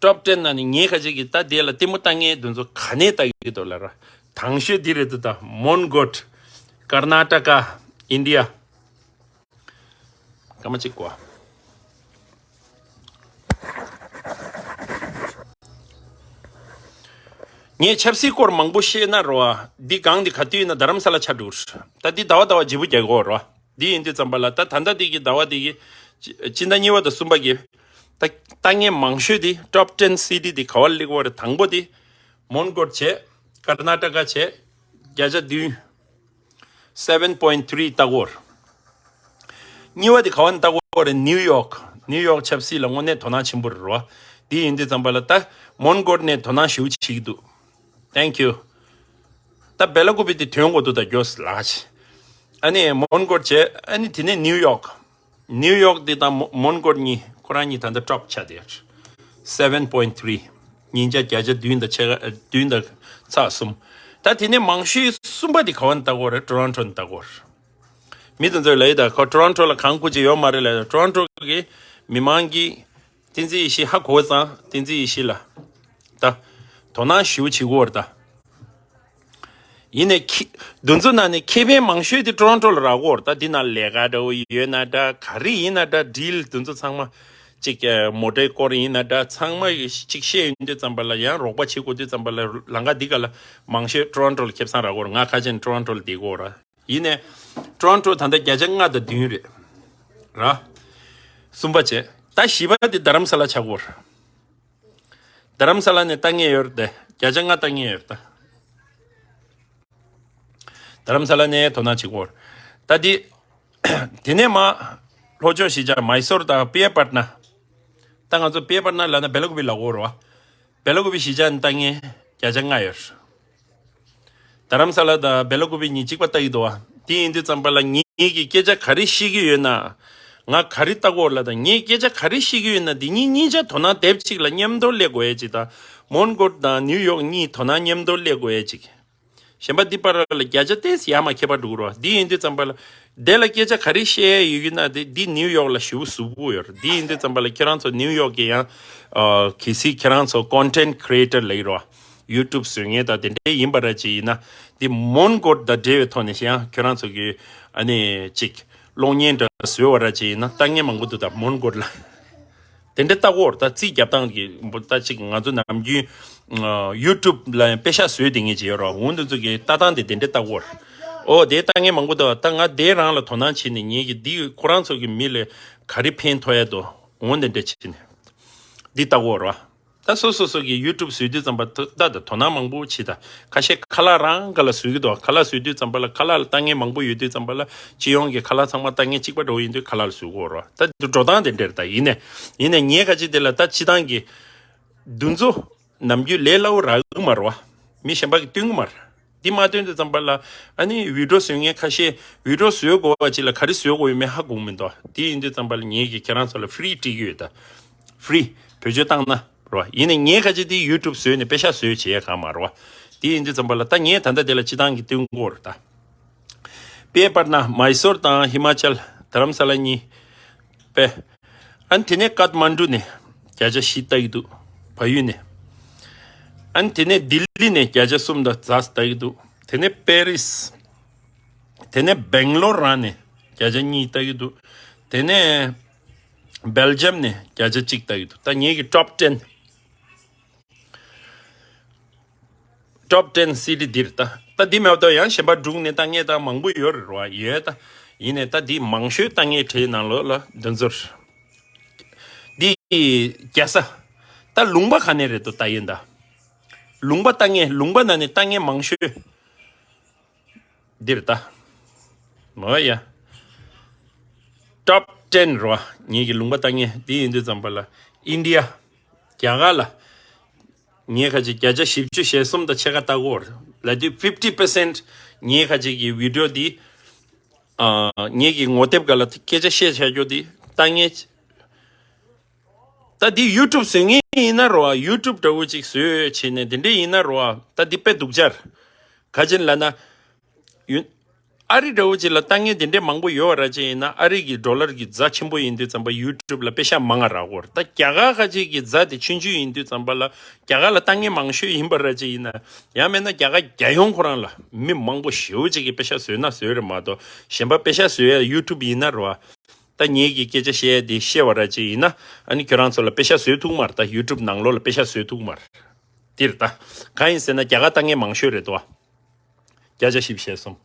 Top ten ནང་ནས་ངའི་ཁ་ཅིག་གིས་ད་དེ་ལ་ལྟད་མོ་ལྟ་མཁན་དེ་ཚོ་ག་ནས་ལྟ་གི་འདུག་ལབ་ར། དང་ཤོས་འདི་རེད་འདུག་ད་མོན་གྷོ། ཀར་ན་ཊ་ཀ། ཨིན་ཌི་ཡ། སྐར་མ་གཅིག་གོ། ངས་ཆབ་སྲིད་སྐོར་མང་པོ་བཤད་ན་རོ། འདི་སྒང་འདི་ག་དུས་ཡིན་ན་རྡ་རམ་ས་ལ་ཆགས་འགྲོ། ད་འདི་ཟླ་བ་ཟླ་བ་བརྗེ་པོ་རྒྱག་གི་ཡོད་རོ། འདི་ཡིན་དུས་ཙམ་པ་ལ་ད་ད་ལྟ་འདི་གི་ཟླ་བ་འདི་གི་སྤྱི་ཟླ་གཉིས་པ་དང་གསུམ་པ་གི་ད་ལྟ་ངས་མང་ཤོས་འདི་Top ten City འདི་ག་བ་སླེབས་པ་རེད། དང་པོ་འདི་མོན་གྷོ་བྱས། ཀར་ན་ཊ་ཀ་བྱས། བརྒྱ་ཆ་བདུན། Seven point three ལྟ་གོ། གཉིས་པ་འདི་ག་བ་ནས་ལྟ་གོ་རེད། ནིའུ་ཡོག་ནིའུ་ཡོག་ཆབ་སྲིད་ལ་དངོས་གནས་དོ་སྣང་ཆེན་པོ་རེད་རོ། འདི་ཡིན་དུས་ཙམ་པ་ལ་ད་མོན་གྷོ་ནས་དོ་སྣང་ཞེ་པོ་བྱེད་ཀྱི་འདུག Thank you། ད་སྦེ་ལ་ཀུ་པི་དེ་ཐོན་དགོས་འདུག་ད་མགྱོགས་ལགས། ཨ་ནི་མོན་གྷོ་བྱས། ཨ་ནི་དེ་ནས་ནིའུ་ཡོག་ནིའུ་ཡོག་འདི་དང་མོ་མོན་གྷོ་གཉིས་ཁོ་རང་གཉིས་ད་ལྟ་ཊོབ་ཆགས་བསྡད་ཡོད། Seven point three། ཉིས་བརྒྱ་བརྒྱ་ཆ་བདུན་དང་ཕྱེད་ཀ་བདུན་དང་ཚེག་གསུམ། ད་དེ་ནས་མང་ཤོས་གསུམ་པ་དེ་ག་བ་ནས་ལྟ་གོ་རེད། ཊོ་རོན་ཊོ་ནས་ལྟ་གོ་རེད། མི་དེ་ཚོས་ལབ་ཡོད་ད། ཁོ་ཊོ་རོན་ཊོ་ལ་གང་ཁུར་གྱི་ཡོད་མ་རེད་ལབ་ཡོད་ད། ཊོ་རོན་ཊོ་གི་མི་མང་གིས་བསྟན་འཛིན་ཡེ་ཤེས་ཧ་གོ་ཙང་བསྟན་འཛིན་ཡེ་ཤེས་ལ་ད་དོ་སྣང་ཞེ་པོ་བྱེད་ཀྱི་ཡོད་རེད་ད། ཡིན་ནའི་ཁྱི་འདི་ཚོ་ནང་ནས་ཁེ་ཕན་མང་ཤོས་དེ་ཊོ་རོན་ཊོ་ལ་རག་གི་ཡོད་རེད་ད། འདི་ན་ལས་ཀ་འདྲ་བོ་ཡོད་ན་འདྲ། ག་རེ་ཡིན་ན་འདྲ། ཌིལ་འདི་ཚོ་ཚང་མ་ ཅིག་མོ་ཊའི་སྐོར་ཡིན་ན་འདྲ། ཚང་མ་ཅིག་བཤད་ཡོང་དུས་ཙམ་པ་ལ་ཡང་རོགས་པ་བྱེད་དགོས་དུས་ཙམ་པ་ལ་ལམ་ཁ་འདི་ག་ལ་མང་ཤོས་ཊོ་རོན་ཊོ་ལ་ཁེ་བཟང་རག་གོ་ར། ང་ཁ་ཆེན་ཊོ་རོན་ཊོ་ལ་བསྡད་གོ་ར། ཡིན་ནའི་ཊོ་རོན་ཊོ་ད་ལྟ་བརྒྱ་ཆ་ལྔ་དང་བདུན་རེད་ར། གསུམ་པ་བྱས། ད་བཞི་པ་དེ་རྡ་རམ་ས་ལ་ཆགས་གོ་ར། རྡ་རམ་ས་ལ་ནས་ལྟ་མཁན་ཡོད་རེད་དེ། བརྒྱ་ཆ་ལྔ་ལྟ་མཁན་ཡོད་རེད་ད། རྡ་རམ་ས་ལ་ནས་དོ་སྣང་བྱེད་གོ་ར། ད་འདི། དེ་ནས་མ། ལྷོ་ཕྱོགས་གཞིས་ཆགས་མའི་སོར་དང་པི་ཡ་པད་ན། ད་ང་ཚོ་པི་ཡ་པད་ན་ལབ་ན་སྦེ་ལ་ཀུ་པི་ལབ་གོ་ར་བ། སྦེ་ལ་ཀུ་པི་གཞིས་ཆགས་ནས་ལྟ་མཁན་བརྒྱ་ཆ་ལྔ་ཡོད་རེད། རྡ་རམ་ས་ལ་དང་སྦེ་ལ་ཀུ་པི་གཉིས་གཅིག་པ་ལྟ་གི་འདུག་བ། དེ་ཡིན་དུས་ཙམ་པ་ལ་ངེད་ཀྱིས་སྐད་ཆ་ག་རེ་བཤད་ཀྱི་ཡོད་ན། ང་ག་རེ་ལྟ་གོ་ལ་དང་ངས་སྐད་ཆ་ག་རེ་བཤད་ཀྱི་ཡོད་ན་འདི་གཉིས་གཉིས་ཆ་དོ་སྣང་དེབ་གཅིག་ལ་མཉམ་དུ་སླེབས་དགོས་ཡས་ཅིག་དང་། མོན་གྷོ་དང་ནིའུ་ཡོག་གཉིས་དོ་སྣང་མཉམ་དུ་སླེབས་དགོས་ཡས་ཅིག། གཞན་པ་འདི་བར་ལ་བརྒྱ་ཆ་ཏོག་ཙམ་ཡར་མར་ཁྱད་པར་འགྲོ་གི་རེད་བ། འདི་ཡིན་དུས་ཙམ་པ་ལ། དེ་ལ་སྐད་ཆ་ག་རེ་བཤད་ཡས་ཡོད་ཀྱི་ན་དེ་འདི་ནིའུ་ཡོག་ལ་ཞེ་པོ་ཟུག་པོ་ཡོད་རེད། འདི་ཡིན་དུས་ཙམ་པ་ལ་ཁྱེད་རང་ཚོ་ནིའུ་ཡོག་གི་ཡང་། ཨ། གལ་སྲིད་ཁྱེད་རང་ཚོ་ཀོན་ཊེན་ཊི་ཀི་རི་ཨེ་ཊར་ལབ་ཀྱི་རེད་བ། ཡུ་ཊུབ་བཟོ་མཁན་དང་དེ་འདྲའི་ཡིན་པ་ར་ཅིག་ཡིན་ན། འདི་མོན་གྷོ་དང་འབྲེལ་བའི་ཐོག་ནས་ཡང་ཁྱོད་རང་ཚོ་གི་ཨ་ནི་ཅིག་གློག་བརྙན་འདྲ་བཟོས་པ་ར་ཅིག་ཡིན་ན་ལྟ་མཁན་མང་པོ་འདུག་ད་མོན་གྷོ་ལ། དེ་འདྲ་ལྟ་གོ་ར། ད་རྩིས་རྒྱབ་སྟངས་ཀྱི་ད་ཅིག་ང་ཚོ་ནམ་རྒྱུན་ཡུ་ཊུབ་ལ་ཡང་པེ་ཤག་བཟོས་བསྡད་མཁན་ཅིག་ཡོད་ར། འོ་འདི་ཚོ་གི་ལྟ་སྟངས་དེ་དེ་འདྲ་ལྟ་གོ་ར། ཨོ་དེ་ལྟ་མཁན་མང་པོ་འདུག་ད་ང་དེ་རང་ལ་དོ་སྣང་བྱས་ནས་ངེད་ཀྱི་འདི་ཁོ་རང་ཚོ་གི་མི་ལ་ག་རེ་ཕན་ཐོགས་ཡ་འདུག་འོ་དེ་འདྲ་བྱས་ནས་འདི་ལྟ་གོ་ར། ད་སོ་སོ་སོ་གི་ཡུ་ཊུབ་བཟོས་དུས་ཙམ་པ་ད་ད་དོ་སྣང་མང་པོ་བྱེད་ད། ཁ་ཤས་ཁ་ལག་རང་ག་ལ་བཟོ་གི་འདུག་ཁ་ལག་བཟོས་དུས་ཙམ་པ་ལ་ཁ་ལག་ལ་ལྟ་མཁན་མང་པོ་ཡོད་དུས་ཙམ་པ་ལ་སྤྱི་ཡོངས་ཀྱི་ཁ་ལག་ཚང་མ་ལྟ་མཁན་གཅིག་པ་འདྲ་བོ་ཡིན་དུས་ཁ་ལག་ལ་བཟོ་གི་ཡོད་རེད་བ། ད་འགྲོ་སྟངས་དེ་འདྲ་རེད། ད་ཡིན་ནའི་ཡིན་ནའི་ངས་ཁ་ཅིག་དེ་ལ་ད་སྤྱི་བཏང་གི་འདི་ཚོ་ནམ་རྒྱུན་ལས་སླ་བོ་རག་གི་མ་རེད་བ། མི་གཞན་པ་གིས་སྟོན་གི་མ་རེད། འདི་མ་སྟོན་དུས་ཙམ་པ་ལ་ཨ་ནི་བི་ཌིའོ་བཟོ་མཁན་ཁ་ཤས་བི་ཌིའོ་བཟོ་དགོས་པ་ཅིག་ལ་ག་རེ་བཟོ་དགོས་ཡོད་མེད་ཧ་གོ་གི་མི་འདུག་དེ་ཡིན་དུས་ཙམ་པ་ལ་ངེད་ཀྱིས་ཁྱེད་རང་ཚོ་ལ་ཧྥི་རི་སྤྲད་ཀྱི་ཡོད་ད། ཧྥི་རི་བེད་སྤྱོད་བཏང་ན་རེད་བ། ཡིན་ནའི་ངས་ཁ་ཅིག་དེ་ཡུ་ཊུབ་བཟོས་ནས་པེ་ཤག་བཟོས་བྱས་གང་མ་རེད་བ། དེ་ཡིན་དུས་ཙམ་པ་ལ་ད་ངས་ད་ལྟ་དེ་ལ་སྤྱི་བཏང་གི་སྟོན་གྱི་ཡོད་རེད་ད། པེ་པར་ན་མའི་སོར་དང་ཧི་མ་ཅལ་དྷ་རམ་ས་ལ་གཉིས་པས། ཨ་ནི་དེ་ནས་ཀཏ་མན་ཌུ་ནས་བརྒྱ་ཆ་བཞི་ལྟ་གི་འདུག་བལ་ཡུལ་ནས། ཨ་ནི་དེ་ནས་ལྡི་ལི་ནས་བརྒྱ་ཆ་གསུམ་དང་ཙམ་ལྟ་གི་འདུག་དེ་ནས་པེ་རིས། དེ་ནས་སྦེང་ལོར་རང་ནས་བརྒྱ་ཆ་གཉིས་ལྟ་གི་འདུག་དེ་ནས་སྦེལ་ཇམ་ནས་བརྒྱ་ཆ་གཅིག་ལྟ་གི་འདུག་ད་ངེད་ཀྱི་ཊོབ་ཊེན། ཊོབ་ཊེན་སི་ཊི་འདིར་ལྟ། ད་འདི་མེད་པ་ཡང་གཞན་པ་འབྲུག་ནས་ལྟ་མཁན་ད་མང་པོ་ཡོད་རེད་བ། ཡོད་ད། ཡིན་ནའི་ད་འདི་མང་ཤོས་ལྟ་མཁན་གྲས་ནང་ལོགས་ལ་འདི་ཚོར། འདི་རྒྱལ་ས། ད་ལུང་པ་ག་ནས་རེད་འདུག་ལྟ་ཡིན་ད། ལུང་པ་ལྟ་མཁན་ལུང་པ་ནང་ནས་ལྟ་མཁན་མང་ཤོས། འདིར་ལྟ། མོ་ཡ། ཊོབ་ཊེན་རེད་བ། ངེད་ཀྱི་ལུང་པ་ལྟ་མཁན་འདི་ཡིན་དུས་ཙམ་པ་ལ་ཨིན་ཌི་ཡ། རྒྱ་གར་ལ། ངས་ཁ་ཅིག་བརྒྱ་ཆ་བཞི་བཅུ་ཞེ་གསུམ་དང་ཕྱེད་ཀ་ལྟ་གོ་རེད། ལབ་དུས་ཕིབ་ཊི་པར་སེན་ཊི་ངས་ཁ་ཅིག་གི་བི་ཌིའོ་འདི། ཨ། ངེད་ཀྱི་ངོ་དེབ་སྒང་ལ་སྐད་ཆ་བཤད་བྱ་རྒྱུ་འདི་ལྟ་མཁན། ད་འདི་ཡུ་ཊུབ་བཟོ་མཁན་ཡིན་ན་རེད་བ། ཡུ་ཊུབ་འདྲ་བོ་ཅིག་བཟོས་བྱས་ནས་འདི་འདྲ་ཡིན་ན་རེད་བ། ད་འདི་དཔེ་སྡུག་ཅག་རེད། ག་ཅི་ལབ་ན། ཡུན། ཨ་རི་འདྲ་བོ་ཅིག་ལ་ལྟ་མཁན་དེ་འདྲའི་མང་པོ་ཡོད་པ་ར་ཅིག་ཡིན་ན། ཨ་རི་གི་ཌོ་ལར་གྱི་རྫ་ཆེན་པོ་ཡིན་དུས་ཙམ་པ་ཡུ་ཊུབ་ལ་པེ་ཤག་མང་ང་རག་གོ་རེད། ད་རྒྱ་གར་ཁ་ཅིག་གི་རྫ་དེ་ཆུང་ཆུང་ཡིན་དུས་ཙམ་པ་ལ་རྒྱ་གར་ལ་ལྟ་མཁན་མང་ཤོས་ཡིན་པ་ར་ཅིག་ཡིན་ན། ཡང་མིན་ན་རྒྱ་གར་རྒྱལ་ཡོངས་ཁོ་རང་ལ་མི་མང་པོ་ཞེ་པོ་ཅིག་གིས་པེ་ཤག་བཟོས་ན་བཟོས་རེད་མ་གཏོགས། གཞན་པ་པེ་ཤག་བཟོ་ཡ་ཡུ་ཊུབ་ཡིན་ན་རེད་བ། ད་ངེད་ཀྱི་སྐད་ཆ་བཤད་ཡ་དེ་བཤད་པ་ར་ཅིག་ཡིན་ན། ཨ་ནི་ཁྱོད་རང་ཚོ་ལ་པེ་ཤག་བཟོས་ཐུབ་མ་རེད། ད་ཡུ་ཊུབ་ནང་ལོགས་ལ་པེ་ཤག་བཟོས་ཐུབ་མ་རེད། འདིར་ལྟ། གང་ཡིན་ཟེར་ན་རྒྱ་གར་ལྟ་མཁན་མང་ཤོས་རེད་དོ། བརྒྱ་ཆ་བཞི་བཅུ་ཞེ་གསུམ།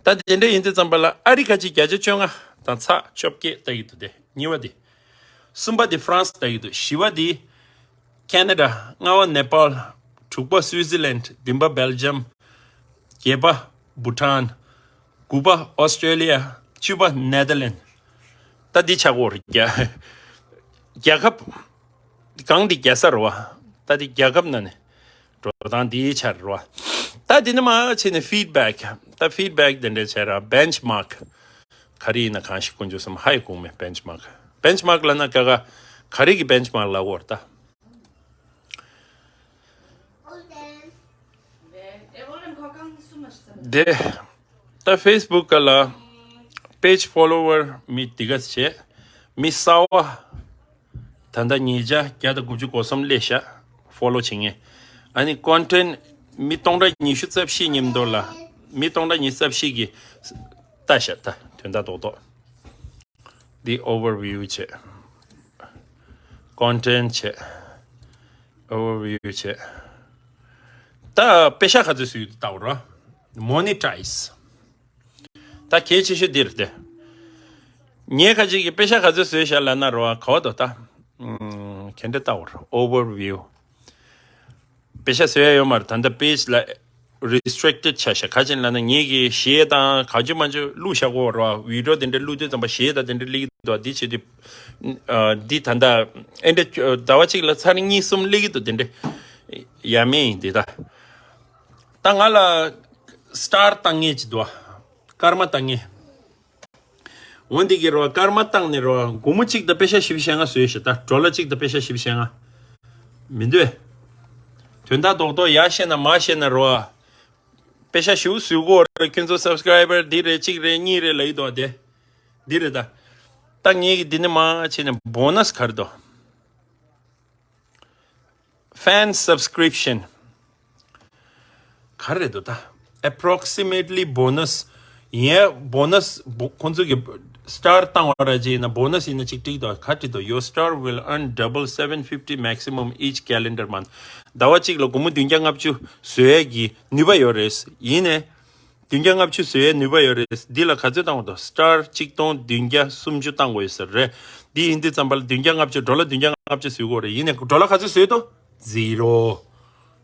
ད་དེ་འདྲ་ཡིན་དུས་ཙམ་པ་ལ་ཨ་རི་ཁ་ཅིག་བརྒྱ་ཆ་བཅོ་ལྔ་དང་ཚེག་བཅོ་བརྒྱད་ལྟ་གི་འདུག་དེ་གཉིས་པ་དེ། གསུམ་པ་དེ་ཧྥ་རན་སི་ལྟ་གི་འདུག་བཞི་པ་དེ་ཁེ་ན་ཌ། ལྔ་པ་ནེ་པཱལ། དྲུག་པ་སུའི་ཛི་ལན། བདུན་པ་སྦེལ་ཇམ། བརྒྱད་པ་བྷུ་ཊན། དགུ་པ་ཨོ་སི་ཊྲེ་ལི་ཡ། བཅུ་པ་ནེ་དར་ལན། ད་འདི་ཆགས་ཀྱི་ཡོད་རེད། རྒྱ་རྒྱལ་ཁབ། གང་འདི་རྒྱལ་ས་རེད་བ། ད་འདི་རྒྱལ་ཁབ་ནང་ནས་འགྲོ་སྟངས་འདི་ཆགས་རེད་བ། ད་འདི་ནས་མར་ཕྱིན་ནས་ཕིཌ་བེག་ད་ཕིཌ་བེག་དེ་འདྲ་བྱས་ར། བེན་ཆི་མཱག་ག་རེ་ཡིན་ན་གང་ཞིག་དཀོན་མཆོག་གསུམ། ཧ་ཡང་གོ་མེད། བེན་ཆི་མཱག་བེན་ཆི་མཱག་ལབ་ན་ཀ་ཀ་ག་རེ་གི་བེན་ཆི་མཱག་ལབ་ཀྱི་ཡོད་རེད་ད། དེ། ད་ཕེ་སི་བུག་སྒང་ལ་པེཇ་ཕོ་ལོ་ཝར་མི་འདི་ག་བྱས། མི་གསར་པ། ད་ལྟ་ཉིས་བརྒྱ་བརྒྱ་དང་དགུ་བཅུ་གོ་གསུམ་སླེབས་ཤག་ཕོ་ལོ་བྱེད་མཁན། ཨ་ནི་ཀོན་ཊེན་མི་སྟོང་ཕྲག་ཉི་ཤུ་རྩ་བཞི་མཉམ་དུ་ལ། མི་སྟོང་ཕྲག་ཉི་ཤུ་རྩ་བཞི་གིས་ལྟ་ཤག་ད་དོན་དག་རྡོག་རྡོག་འདི་ཨོ་ཝར་བིའུ་བྱས། content བྱས། overview བྱས། ད་པེ་ཤ་ག་ཚོད་བཟོས་ཡོད་ལྟ་བ་ར། monetize། ད་གལ་ཆེ་ཤོས་འདིར་ཏེ། ངས་ཁ་ཅིག་གི་པེ་ཤ་ག་ཚོད་བཟོས་ཤག་ལབ་ན་ར་བ་ག་བ་དོ་ད། ཨུམ། ག་འདྲ་ལྟ་བ་ར། overview། པེ་ཤ་བཟོས་ཡ་ཡོད་མ་རེད། ད་ལྟ་page ལ་restricted ཆགས་ཤག་ག་ཅི་ལབ་ན་ངེད་ཀྱི་གཞས་དང་ག་ཅི་མ་ཅི་བླུགས་བཞག་གོ་ར། video དེ་འདྲ་བླུགས་དུས་ཙམ་པ་གཞས་དང་དེ་འདྲ་སླེབས་ཀྱི་འདུག་འདི་བྱེད་དུས། ཨ། འདི་ད་ལྟ་ཨེ་འདྲ་ཟླ་བ་གཅིག་ལ་ཚར་གཉིས་གསུམ་སླེབས་ཀྱི་འདུག་དེ་འདྲ་ཡ་མེད་ཡིན་འདི་ད། ད་ང་ལ་star བཏང་མཁན་ཅིག་འདུག་སྐར་མ་བཏང་མཁན། འོ་འདི་གི་རོ་སྐར་མ་བཏང་ནས་རོ་སྒོར་མོ་གཅིག་དང་པེ་ཤ་བཞི་བཅུ་ཞེ་ལྔ་བཟོས་ཤག་ད་ཌོ་ལར་གཅིག་དང་པེ་ཤ་བཞི་བཅུ་ཞེ་ལྔ། མི་འདུག་དོན་དག་རྡོག་རྡོག་ཡར་བཤད་ན་མར་བཤད་ན་རོ། པེ་ཤ་ཞེ་པོ་བཟོས་གོ་རེད། ཁྱོད་ཚོ་subscriber འདི་རེད་གཅིག་རེད་གཉིས་རེད་ལབ་ཀྱི་འདུག་དེ། འདི་རེད་ད། ད་ངེད་ཀྱི་འདི་ནས་མར་བྱས་ནས་bonus ག་རེ་འདུག fan subscription ག་རེ་རེད་འདུག་ད། approximately bonus ཡིན་ཡ། bonus ཁོང་ཚོ་གི་star བཏང་བ་ར་ཅིག་ཡིན་ན་bonus ཡིན་ན་ཅིག་བྲིས་འདུག་ག་བྲིས་འདུག your star will earn double seven fifty maximum each calendar month ཟླ་བ་གཅིག་ལ་སྒོར་མོ་བདུན་བརྒྱ་ལྔ་བཅུ་བཟོ་ཡ་གི་ནུས་པ་ཡོད་རེད། ཡིན་ནའི། བདུན་བརྒྱ་ལྔ་བཅུ་བཟོ་ཡའི་ནུས་པ་ཡོད་རེད། འདི་ལ་ག་ཚོད་བཏང་དགོས་འདུག star གཅིག་སྟོང་བདུན་བརྒྱ་སུམ་ཅུ་བཏང་དགོས་ཡོད་ས་རེད། འདི་ཡིན་དུས་ཙམ་པ་ལ་བདུན་བརྒྱ་ལྔ་བཅུ་ཌོ་ལར་བདུན་བརྒྱ་ལྔ་བཅུ་བཟོ་དགོས་རེད། ཡིན་ནའི་ཌོ་ལར་ག་ཚོད་བཟོས་འདུག zero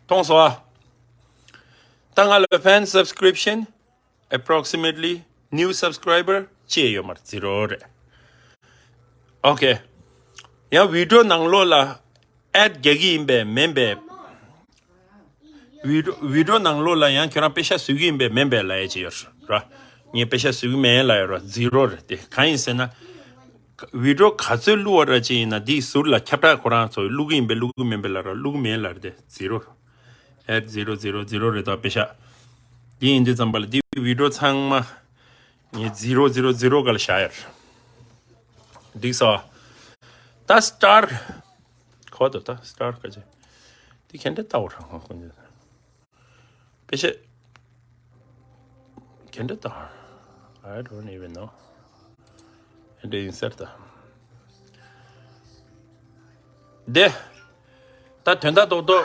མཐོང་སོང་ཨ། ད་ང་ལ་fan subscription approximately new subscriber གཅིག་ཡོད་མ་རེད། zero རེད། okay ཡང་video ནང་ལོགས་ལ་ad རྒྱག་གི་ཡིན་པས་མིན་པས། video video ནང་ལོགས་ལ་ཡང་ཁྱོད་རང་པེ་ཤ་བཟོ་གི་ཡིན་པས་མིན་པས་ལབ་ཡ་ཅིག་ཡོད་ར། ངས་པེ་ཤ་བཟོ་གི་མེད་ལབ་ཡོད་ར། zero རེད་དེ། གང་ཡིན་ཟེར་ན། video ག་ཚོད་བླུགས་པ་ར་ཅིག་ཡིན་ན་འདིའི་ཟུར་ལ་ཁྱབ་བསྒྲགས་ཁོ་རང་ཚོ་བླུགས་གི་ཡིན་པས་བླུགས་གི་མིན་པས་ལབ་ར། བླུགས་གི་མེད་ལབ་ར་དེ། zero at zero zero zero རེད་དོ་པེ་ཤ། འདི་ཡིན་དུས་ཙམ་པ་ལ་འདི་video ཚང་མ་ངས་zero zero zero ག་ལ་བཞག་ཡོད་ར། འགྲིག་སོང་། ད་star ག་བ་འདུག་ད་star ག་ཅི། འདི་ག་འདྲ་ལྟ་བ་ར་ཁོང་ཁོང་ཚོ། པེ་ཤ་ག་འདྲ་ལྟ་བ། I don't even know. ག་འདྲ་ཡིན་ཟེར་ད། དེ། ད་དོན་དག་རྡོག་རྡོག་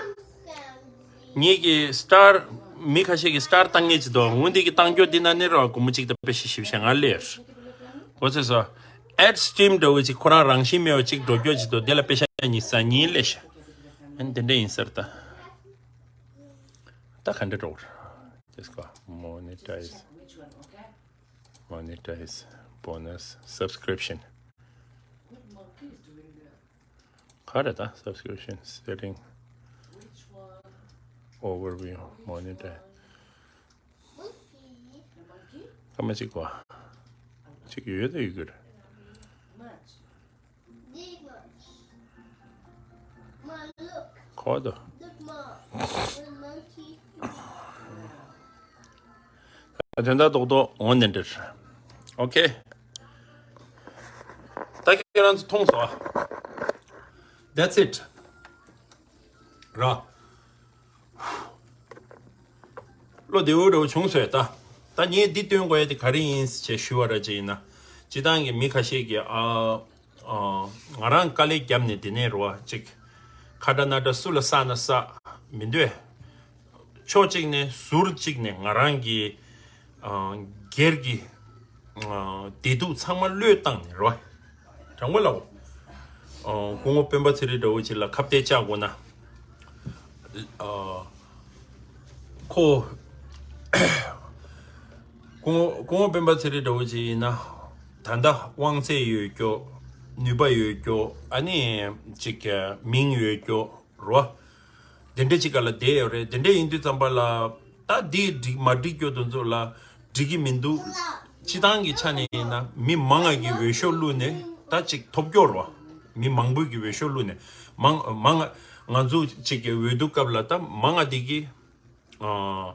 ངེད་ཀྱི་star མི་ཁ་ཤས་ཀྱི་star བཏང་མཁན་ཅིག་འདུག་འོ་འདི་གི་བཏང་རྒྱུ་འདི་ན་ནི་རོ་སྒོར་མོ་གཅིག་དང་པེ་ཤ་བཞི་བཅུ་ཞེ་ལྔ་སླེབས། གོ་ཚོད་སོང་། ad stream འདྲ་བོ་ཅིག་ཁོ་རང་རང་བཞིན་མེད་པ་ཅིག་འགྲོ་རྒྱུ་ཅིག་འདུག་དེ་ལ་པེ་ཤ་ཉི་ཤུ་རྩ་གཉིས་སླེབས་ཤག་ཨ་ནི་དེ་འདྲ་ཡིན་ཟེར་ད། ད་ག་འདྲ་འགྲོ་ར། Just go monetize. Monetize, bonus, subscription. ག་རེ་ད། subscription, setting, overview, monetize. ཀ་མ་གཅིག་གོ། གཅིག་ཡོད་ད་ཡོད་གི་རེད། གོ་ད། དོན་དག་རྡོག་རྡོག་འོ་ནི་འདྲ། okay ད་ཁྱེད་རང་ཚོ་མཐོང་སོང་ཨ། that's it ར། བློ་བདེ་བོ་འདྲ་བོ་བྱུང་སོང་ད། ད་ངས་འདི་སྟོན་དགོས་ཡ་དེ་ག་རེ་ཡིན་ཞེས་ཞུ་བ་ར་ཅིག་ཡིན་ན། སྤྱི་བཏང་གི་མི་ཁ་ཤས་ཀྱིས་ཨ། ཨ། ང་རང་དཀའ་ལས་བརྒྱབ་ནས་དེ་ནས་རོ་ཅིག་ཁ་ཏ་ན་ཏ་སུ་ལ་བསགས་ན་བསགས་མི་འདོད། ཕྱོགས་གཅིག་ནས་ཟུར་གཅིག་ནས་ང་རང་གི་ཨ། སྒེར་གྱི་ཨ། བདེ་སྡུག་ཚང་མ་བློས་བཏང་ནས་རོ། དྲང་པོ་ལབ། ཨ། སྐུ་ངོ་སྤེན་པ་ཚེ་རིང་འདྲ་བོ་ཅིག་ལ་ཁ་གཏད་བཅག་དགོས་ན། ཨ། ཁོ། སྐུ་ངོ་སྐུ་ངོ་སྤེན་པ་ཚེ་རིང་འདྲ་བོ་ཅིག་ཡིན་ན། ད་ལྟ་དབང་ཚད་ཡོད་རྒྱུ། ནུས་པ་ཡོད་རྒྱུ། ཨ་ནི་ཅིག་མིང་ཡོད་རྒྱུ་རོ། དེ་འདྲ་ཅིག་ག་ལ་བསྡད་ཡོད་རེད། དེ་འདྲ་ཡིན་དུས་ཙམ་པ་ལ་ད་འདི་འགྲིག་མ་འགྲིག་རྒྱུ་དེ་ཚོ་ལ་འགྲིག་གི་མི་འདུག་སྤྱི་བཏང་གི་ཆ་ནས་ཡིན་ན་མི་མང་ང་གི་འོས་ཤོག་བླུགས་ནས་ད་ཅིག་ཐོབ་རྒྱུ་རོ། མི་མང་པོ་གི་འོས་ཤོག་བླུགས་ནས་མང་མང་ང་ང་ཚོ་ཅིག་གི་འོས་བསྡུ་སྐབས་ལ་ད་མང་ང་དེ་གི་ཨ།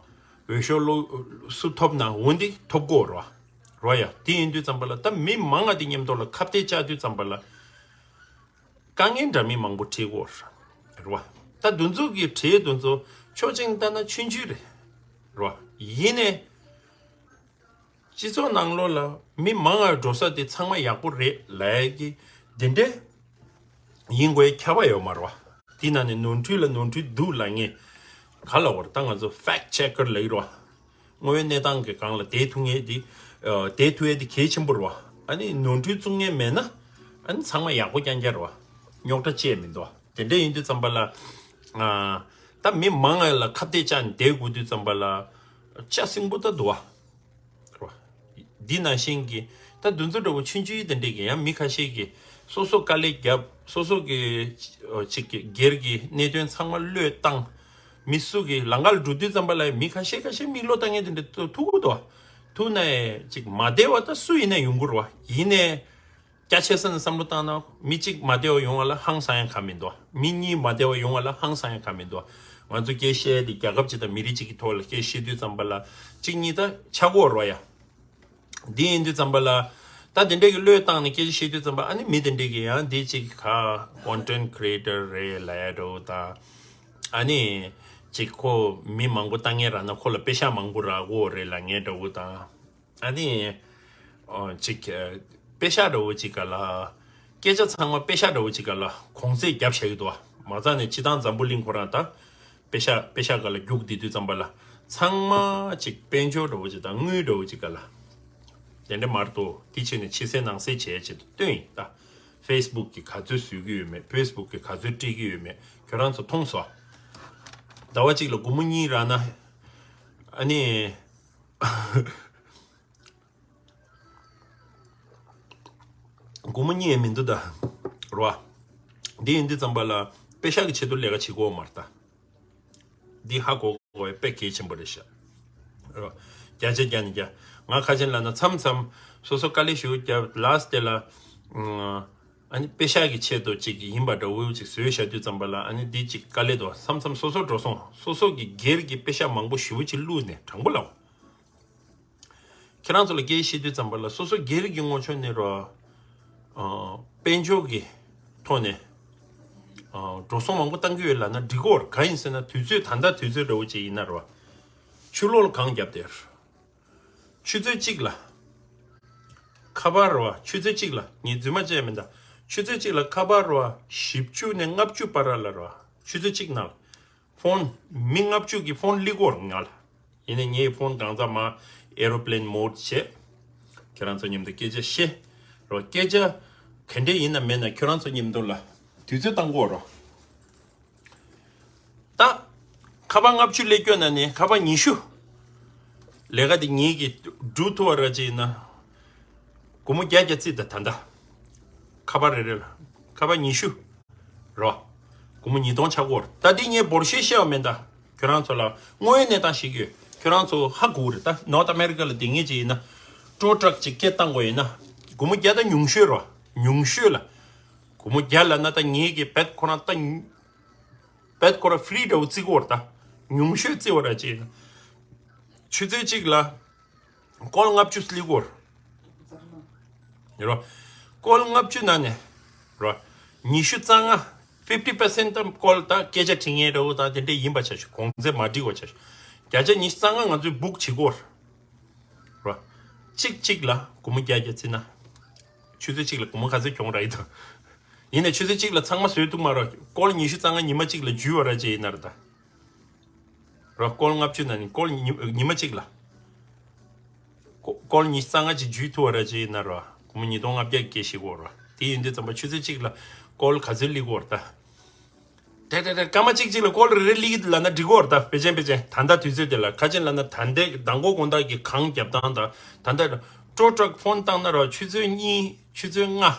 འོས་ཤོག་བླུགས་སུ་ཐོབ་ན་འོ་འདི་ཐོབ་གོ་རོ། རོ་ཡ། དེ་ཡིན་དུས་ཙམ་པ་ལ་ད་མི་མང་ང་དེ་མཉམ་དུ་ལ་ཁ་གཏད་བཅག་དུས་ཙམ་པ་ལ། དཀའ་ངལ་འདྲ་མིན་མང་པོ་འཕྲད་ཀྱི་ཡོད་རེད་བ། ད་འདི་ཚོ་གི་གྲས་འདི་ཚོ་ཕྱོགས་གཅིག་ནས་ལྟ་ན་ཆུང་ཆུང་རེད་བ། ཡིན་ནའི་སྤྱི་ཚོགས་ནང་ལོགས་ལ་མི་མང་ང་འགྲོ་ས་དེ་ཚང་མ་ཡག་པོ་རེད་ལབ་ཡ་གི་འདི་འདྲའི་ ཡིན་དགོས་ཁྱབ་པ་ཡོད་མ་རེད་བ། དེ་ན་ནས་ནོར་འཁྲུལ་ལ་ནོར་འཁྲུལ་འདུག་ལབ་མཁན་ག་ལ་བར་ད་ང་ཚོ་fact checker་ལབ་ཀྱི་རེད་བ། དངོས་ཡོད་གནས་སྟངས་ཀྱི་སྒང་ལ་བསྡད་ཐུབ་མཁན་དེ། བསྡད་ཐུབ་ཡས་དེ་གལ་ཆེན་པོ་རེད་བ། ཨ་ནི་ནོར་འཁྲུལ་བཙུགས་མཁན་མེད་ན། ཨ་ནི་ཚང་མ་ཡག་པོ་རྐྱང་རྐྱང་རེད་བ། རྙོག་དྲ་ཅི་ཡང་མི་འདུག་དེ་འདྲ་ཡིན་དུས་ཙམ་པ་ལ། ད་མི་མང་ང་ལ་ཁ་གཏད་བཅག་ནས་བསྡད་དགོས་དུས་ཙམ་པ་ལ། ལྕགས་སྲིན་པོ་ད་འདུག་བ། རེད་བ། འདི་ནང་བཞིན་གྱི་ད་འདི་ཚོ་འདྲ་བོ་ཆུང་ཆུང་དེ་འདྲས་ཀྱི་ཡང་མི་ཁ་ཤས་ཀྱིས་སོ་སོ་དཀའ་ལས་བརྒྱབ། སོ་སོ་གི་ཅིག་གི་སྒེར་གྱི་གནད་དོན་ཚང་མ་བློས་བཏང་། མི་སུ་གི་ལང་ཀ་ལ་འགྲོ་དུས་ཙམ་པ་ལ་མི་ཁ་ཤས་ཁ་ཤས་མིག་བློ་བཏང་མཁན་དེ་འདྲ་ཐུག་གི་འདུག་ཐུག་ནས་ཅིག་མ་བདེ་བ་ད་སུ་ཡིན་ན་ཡོང་གི་རེད་བ། ཡིན་ནས་རྒྱ་ཆེ་ས་ནས་བསམ་བློ་བཏང་ན་མི་གཅིག་མ་བདེ་བ་ཡོང་བ་ལ་ཧང་སང་ཡ་ག་མི་འདུག་མི་གཉིས་མ་བདེ་བ་ཡོང་བ་ལ་ཧང་སང་ཡ་ག་མི་འདུག་ང་ཚོ་སྐད་བཤད་དེ་རྒྱལ་ཁབ་ཅིག་དང་མི་རིགས་གཅིག་གི་ཐོག་ལ་སྐད་བཤད་དུས་ཙམ་པ་ལ་གཅིག་གཉིས་ད་ཆག་གི་ཡོད་རེད་བ་ཡ། འདི་ཡིན་དུས་ཙམ་པ་ལ། ད་དེ་འདྲས་ཀྱི་བློས་བཏང་ནས་སྐད་ཆ་བཤད་དུས་ཙམ་པ་ཨ་ནི་མི་དེ་འདྲས་ཀྱི་ཡང་འདི་ཅིག་ག content creator་རེད་ལབ་ཡ་འདྲ་བོ་དང་། ཨ་ནི་ཅིག་ཁོ་མི་མང་པོ་ལྟ་མཁན་རག་ན་ཁོ་ལ་པེ་ཤག་མང་པོ་རག་གི་ཡོད་རེད་ལབ་མཁན་འདྲ་བོ་དང་། ཨ་ནི་ཨོ་ཅིག་པེ་ཤག་འདྲ་བོ་ཅིག་ག་ལ། སྐད་ཆ་ཚང་མ་པེ་ཤག་འདྲ་བོ་ཅིག་ག་ལ་གོང་ཚད་རྒྱབ་བཞག་གི་འདུག་མ་རྩ་ནས་སྤྱི་བཏང་འཛམ་བུ་གླིང་ཁོ་རང་ད། པེ་ཤག་པེ་ཤག་སྒང་ལ་རྒྱུགས་བསྡད་དུས་ཙམ་པ་ལ། ཚང་མ་ཅིག་དཔལ་འབྱོར་འདྲ་བོ་ཅིག་དང་དངུལ་འདྲ་བོ་ཅིག་སྒང་ལ། དེ་འདྲ་མ་གཏོགས་དེ་བྱས་ནས་ཕྱི་གསལ་ནང་གསལ་བྱས་ཆེད་དུ་སྟོན་ཡིན་ད། ཕེ་སི་བུག་གི་ག་ཚོད་བཟོ་གི་ཡོད་མེད། ཕེ་སི་བུག་གི་ག་ཚོད་སྤྲད་ཀྱི་ཡོད་མེད་ཁྱོད་རང་ཚོ་མཐོང་སོང་། ཟླ་བ་གཅིག་ལ་སྒོར་མོ་གཉིས་རག་ན། ཨ་ནི། སྒོར་མོ་གཉིས་ཡང་མི་འདུག་ད། རེད་བ། འདི་ཡིན་དུས་ཙམ་པ་ལ་པེ་ཤག་གི་ཆེད་དུ་ལས་ཀ་བྱེད་དགོས་མ་རེད་ད། འདི་ཧ་གོ་དགོས་པའི་དཔེ་གལ་ཆེན་པོ་རེད་ཤག་རེད་བ། བརྒྱ་ཆ་བརྒྱ་ནས་བརྒྱ། ང་ཁ་ཆེན་ལབ་ན་མཚམས་མཚམས་སོ་སོ་དཀའ་ལས་ཞེ་པོ་བརྒྱབ་ལ་སྟེ་ལ། ཨ་ནི་པེ་ཤག་གི་ཆེད་དུ་ཅིག་ཡིན་པ་འདྲ་བོ་ཅིག་བཟོས་བཞག་དུས་ཙམ་པ་ལ་ཨ་ནི་འདི་ཅིག་དཀའ་ལས་འདུག་མཚམས་མཚམས་སོ་སོ་འགྲོ་སོང་སོ་སོ་གི་སྒེར་གྱི་པེ་ཤག་མང་པོ་ཞེ་པོ་ཅིག་བླུགས་ནས་དྲང་པོ་ལབ། ཁྱེད་རང་ཚོ་ལ་སྐད་ཆ་བཤད་དུས་ཙམ་པ་ལ་སོ་སོ་སྒེར་གྱི་ངོ་ཕྱོགས་ནས་རོ། ཨ། དཔལ་འབྱོར་གྱི་ཐོག་ནས། ཨ། འགྲོ་སོང་མང་པོ་བཏང་གི་ཡོད་ལབ་ན་འགྲིག་གི་ཡོད་རེད། གང་ཡིན་ཟེར་ན་དུས་ཚོད་ད་ལྟ་དུས་ཚོད་འདྲ་བོ་ཅིག་ཡིན་ན་རོ། ཆུ་ལོག་ལ་གངས་བརྒྱབ་བསྡད་ཡོད་རེད། ཆུ་ཚོད་གཅིག་ལ། ཁ་པར་རོ་ཆུ་ཚོད་གཅིག་ལ་ངས་རྫུན་མ་བྱས་མིན་ད། ཆུ་ཚོད་གཅིག་ལ་ཁ་པར་རོ་བཞི་བཅུ་ནས་ལྔ་བཅུ་བར་ལ་རོ་ཆུ་ཚོད་གཅིག་ནང་ལ། ཕོན། མི་ལྔ་བཅུ་གི་ཕོན་སླེབས་ཀྱི་ཡོད་རེད་ང་ལ། ཡིན་ནའི་ངའི་ཕོན་གང་ཚང་མ་aeroplane mode་བྱས། ཁྱེད་རང་ཚོ་མཉམ་དུ་སྐད་ཆ་བཤད། རོ་སྐད་ཆ་ག་འདྲས་ཡིན་ན་མེད་ན་ཁྱེད་རང་ཚོ་མཉམ་དུ་ལ་དུས་ཚོད་བཏང་གི་ཡོད་རོ། ད་ཁ་པར་ལྔ་བཅུ་སླེབས་ཀྱི་ཡོད་ན་ནི་ཁ་པར་ཉི་ཤུ། ལས་ཀ་དེ་ངེད་ཀྱིས་སྒྲུབ་ཐུབ་པ་ར་ཅིག་ཡིན་ན། སྒོར་མོ་བརྒྱ་བརྒྱ་རྩིས་ད་ད་ད། ཁ་པར་རེ་རེ་ལ། ཁ་པར་ཉི་ཤུ། རོ། སྒོར་མོ་ཉིས་སྟོང་ཆགས་ཀྱི་ཡོད་རེད། ད་འདི་ངས་འབོར་ཤེས་བཤད་པ་མིན་ད། ཁྱོད་རང་ཚོ་ལ་དངོས་ཡོད་གནས་སྟངས་ཤིག་ཡོད། ཁྱོད་རང་ཚོ་ཧ་གོ་གི་རེད་ད། North America་ལ་སྡོད་མཁན་ཅིག་ཡིན་ན། tow truck་ཅིག་སྐད་བཏང་དགོས་ཡིན་ན། སྒོར་མོ་བརྒྱ་ད་ཉུང་ཤོས་རོ། ཉུང་ཤོས་ལ། སྒོར་མོ་བརྒྱ་ལབ་ན་ད་ངེད་ཀྱི་བེད་ཁོ་རང་ད། བེད་ཁོ་རང་free་འདྲ་བོ་བརྩི་གི་ཡོད་རེད་ད། ཉུང་ཤོས་བརྩི་བ་ར་ཅིག་ཡིན་ན། ཆུ་ཚོད་གཅིག་ལ། ཀོལ་ལྔ་བཅུ་སླེབས་ཀྱི་ཡོད་རེད། རོ། ཀོལ་ལྔ་བཅུ་ནང་ནས། རོ། ཉི་ཤུ་རྩ་ལྔ། fifty percent་ད་ཀོལ་ད་སྐད་ཆ་དྲི་མཁན་འདྲ་བོ་དང་དེ་འདྲས་ཡིན་པ་ཆ་ཞུ་གོང་ཚད་མ་འགྲིག་པ་ཆ་ཞུ། བརྒྱ་ཆ་ཉི་ཤུ་རྩ་ལྔ་ང་ཚོས་book་བྱེད་ཀྱི་ཡོད་རེད། རོ། གཅིག་གཅིག་ལ་སྒོར་མོ་བརྒྱ་བརྒྱ་བརྩིས་ན། ཆུ་ཚོད་གཅིག་ལ་སྒོར་མོ་ག་ཚོད་གྱོང་རག་ཡོད་དམ། ཡིན་ནའི་ཆུ་ཚོད་གཅིག་ལ་ཚང་མ་བཟོས་ཐུབ་མ་རེད། ཀོལ་ཉི་ཤུ་རྩ་ལྔ་ཉི་མ་གཅིག་ལ་འཇུས་པ་ར་ཅིག་ཡིན་ན་རེད་ད། རོ། ཀོལ་ལྔ་བཅུ་ནང་ནས་ཀོལ་ཉི་ཉི་མ་གཅིག་ལ། ཀོ་ཀོལ་ཉི་ཤུ་རྩ་ལྔ་ཅིག་འཇུས་ཐུབ་པ་ར་ཅིག་ཡིན་ན་རོ། སྒོར་མོ་ཉིས་སྟོང་ལྔ་བརྒྱ་སྐྱེ་ཤི་གོ་རོ། དེ་ཡིན་དུས་ཙམ་པ་ཆུ་ཚོད་གཅིག་ལ་ཀོལ་ག་ཚོད་སླེབས་གོ་ར་ད། དེ་དེ་དེ་སྐར་མ་གཅིག་གཅིག་ལ་ཀོལ་རེ་རེ་སླེབས་ཀྱི་འདུག་ལབ་ན་འགྲིག་གོ་ར་ད། ཕལ་ཆེར་ཕལ་ཆེར་ད་ལྟ་དུས་ཚོད་དེ་ལ་ཁ་ཆེན་ལབ་ན་ད་ལྟའི་མདང་དགོང་དགོང་དག་གི་གངས་རྒྱབ་སྟངས་དང་ད་ལྟ་ཀྲོ་ཀྲག་ཕོན་བཏང་ན་རོ་ཆུ་ཚོད་གཉིས་ཆུ་ཚོད་ལྔ་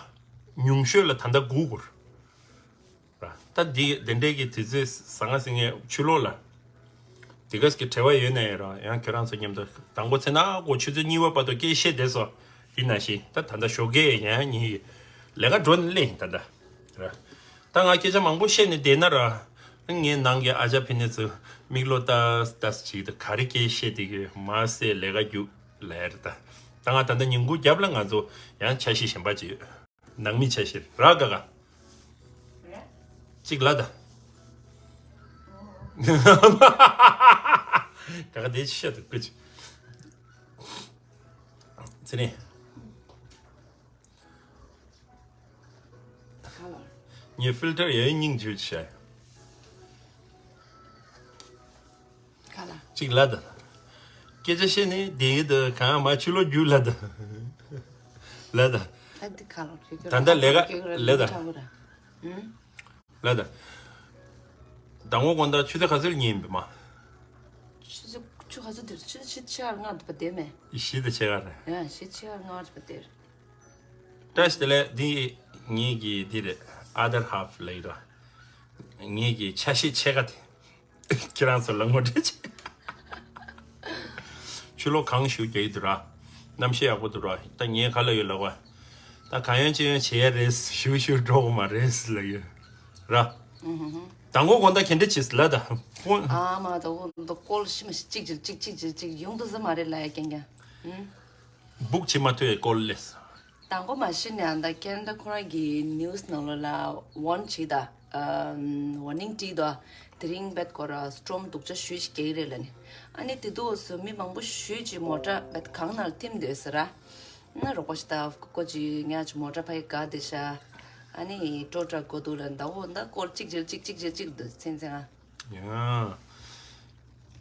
ཉུང་ཤོས་ལ་ད་ལྟ་སྒུག་གོ་ར། ད་འདི་དེ་འདྲའི་གི་དུས་ཚོད་ཟང་ངེ་ཟིང་ངེ་ཕྱི་ལོགས་ལ། དེ་གས་ཀྱི་བྲེལ་བ་ཡོད་ན་ཡང་ར་ཡང་ཁྱེད་རང་ཚོ་མཉམ་དུ་དང་པོ་ཚེ་ན་གོ་ཆུ་ཚོད་གཉིས་པ་བར་དུ་སྐད་བཤད་བསྡད་སོ། ཡིན་ན་ཞིག་ད་ད་ལྟ་ཞོགས་ཀས་ཡང་ཉིན་ལས་ཀ་འགྲོ་ནས་སླེབས་ཡིན་ད་ལྟ། ར། ད་ང་སྐད་ཆ་མང་པོ་བཤད་ནས་བསྡད་ན་ར། ངའི་ནང་གི་ཨ་ཅག་ཕི་ནེ་ཚོ་མིག་ལོ་ལྟ་ལྟ་ཞིག་ད་ག་རེ་སྐད་བཤད་བསྡད་ཀྱི་མ་ཟད་ལས་ཀ་རྒྱུགས་ལས་ར་ད། ད་ང་ད་ལྟ་ཉིན་གུང་རྒྱབ་ལ་ང་ཚོ་ཡང་འཆར་གཞི་གཞན་པ་ཅིག་ཡོད། ནང་མི་འཆར་གཞི་ར་ག་ག་གཅིག་ལ་ད། ག་ག་དེ་ཤ་དུ་ཀུ་ཅི། ཚེ་རིང་། ངས་ཕིལ་ཊར་ཡོད་སྙིང་བཅུད་བྱས། ག་ལ། གཅིག་ལ་ད། སྐད་ཆ་བཤད་ནས་བསྡད་ཡོད་དུ་གང་མ་ཆུ་ལོག་རྒྱུག་ལ་ད། ལ་ད། ད་འདི་ག་ལ་རེད། ད་ལྟ་ལས་ཀ་ལས་ད། ཧུམ། ལ་ད། དང་པོ་དགོང་དག་ཆུ་ཚོད་ག་ཚོད་ཉལ་ཡིན་པས་མ། ཆུ་ཚོད་ཆུ་ག་ཚོད་དེར་ཆུ་ཚོད་ཕྱེད་ཀ་ལྔ་བ་དེ་མེད། བཞི་དང་ཕྱེད་ཀ་རེད། ཡ་བཞི་ཕྱེད་ཀ་ལྔ་བ་དེར། བཀྲ་ཤིས་བདེ་ལེགས། འདི་ངེད་ཀྱི་འདི་རེད། other half ལ་ཡིན་ར། ངེད་ཀྱི་ཆ་ཤས་ཕྱེད་ཀ་དེ། ཁྱེད་རང་ཚོ་ལ་ངོ་སྤྲོད་བྱེད། ཆུ་ལོག་གང་ཞིག་རྒྱག་གི་འདུག་ར། གནམ་གཤིས་ཡག་པོ་འདུག་ར། ད་ངས་ག་ལ་ཡོད་ལབ་པ། ད་གང་ཡོང་ཅི་ཡོང་བྱེད་ཡ་རེད། ཞུ་ཞུ་འགྲོ་གི་མ་རེད་ལབ་ཡོད་ར། དང་པོ་དགོང་དག་ག་འདྲ་བྱེད་ལ་ད། ཕུང་། ཨ་མ་ད་འོ་ད་ཀོལ་ཤི་མ་ཤི་གཅིག་ཅིག་གཅིག་གཅིག་གཅིག་གཅིག་ཡོང་དུ་ཟི་མ་རེད་ལ་ཡ་རྐྱང་རྐྱང་། ཧུམ། སྦུག་བྱེད་མ་ཐུབ་ཡ་ཀོལ་ལས། དང་པོ་མ་ཤི་ནས་ཨ་ད་ཁེ་ན་ཌ་ཁོ་རང་གི་ནིའུ་སི་ནང་ལོགས་ལ་ཝོན་བྱེད་ད། ཝོ་ནིང་བྲིས་དོ། དེ་རིང་བེད་ཁོ་ར་སི་ཊོམ་སྡུག་ཅག་ཞུས་ཤིག་རྒྱག་གི་རེད་ལ་ནི། ཨ་ནི་དེ་དུས་སུ་མི་མང་པོ་ཞུས་ཀྱི་མོ་ཊ་བེད་གང་ནང་ལ་ཐིམ་འདོད་ཟེར་ར། ན་རོགས་པ་ཞིག་ད་ཀོ་ཅི་ཉ་ཅི་མོ་ཊ་ཕ་ཡི་ག་དེ་ཤ། ཨ་ནི་ཀྲོ་ཀྲ་གོ་དུ་ལ་ད་འོ་ད་ཀོལ་གཅིག་ཅིག་གཅིག་གཅིག་ཅིག་གཅིག་འདུག་ཚན་ཚན་ཨ། ཡང་།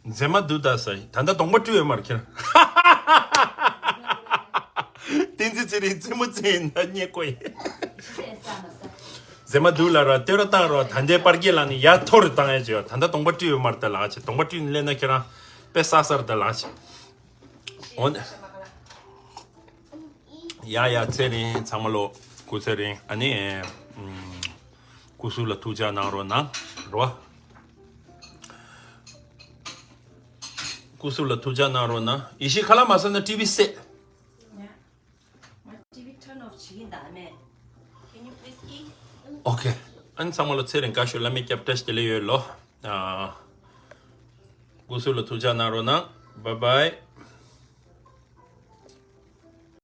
མཛེས་མ་འདུག་ད་ས་ད་ལྟ་གདོང་པ་བཀྲུས་ཡོད་མ་རེད་ཁྱེད་རང་། བསྟན་འཛིན་ཚེ་རིང་རྩེད་མོ་རྩེ་ཡིན་ད་རྙེད་ཀོ་ཡིན། མཛེས་མ་འདུག་ལ་ར་བསྟོད་ར་བཏང་རོགས། ད་ལྟའི་པར་རྒྱས་ལ་ནི་ཡར་མཐོ་རུ་བཏང་ཡ་བྱོས། ད་ལྟ་གདོང་པ་བཀྲུས་ཡོད་མ་རེད་ད་ལགས་ཆེ། གདོང་པ་བཀྲུས་ནས་སླེབས་ན་ཁྱེད་རང་དཔེ་བསགས་ས་རེད་ད་ལགས་ཆེ། འོ་ན། ཡ་ཡ་ཚེ་རིང་ཚང་མ་ལོ་སྐུ་ཚེ་རིང་ཨ་ནི། ཨུམ། སྐུ་གཟུགས་ལ་ཐུགས་ཅག་གནང་རོགས་གནང་རོ། སྐུ་གཟུགས་ལ་ཐུགས་ཅག་གནང་རོགས་གནང་། ཡེ་ཤེས་ཁ་ལག་མ་ཟ་ན་ཊི་ཝི་སད། ང་ཊི་ཝི་turn off བྱེད་ཀྱི་ཡིན་ད་ཨ་མས། Can you please eat? ཨོ་ཁེ། ཨ་ནི་ཚང་མ་ལོ་ཚེ་རིང་བཀའ་ཤོག་བླ་མའི་སྐྱབས་བཀྲ་ཤིས་བདེ་ལེགས་ཡོད་ལོ། ཨ། སྐུ་གཟུགས་ལ་ཐུགས་ཅག་གནང་རོགས་གནང་། Bye bye།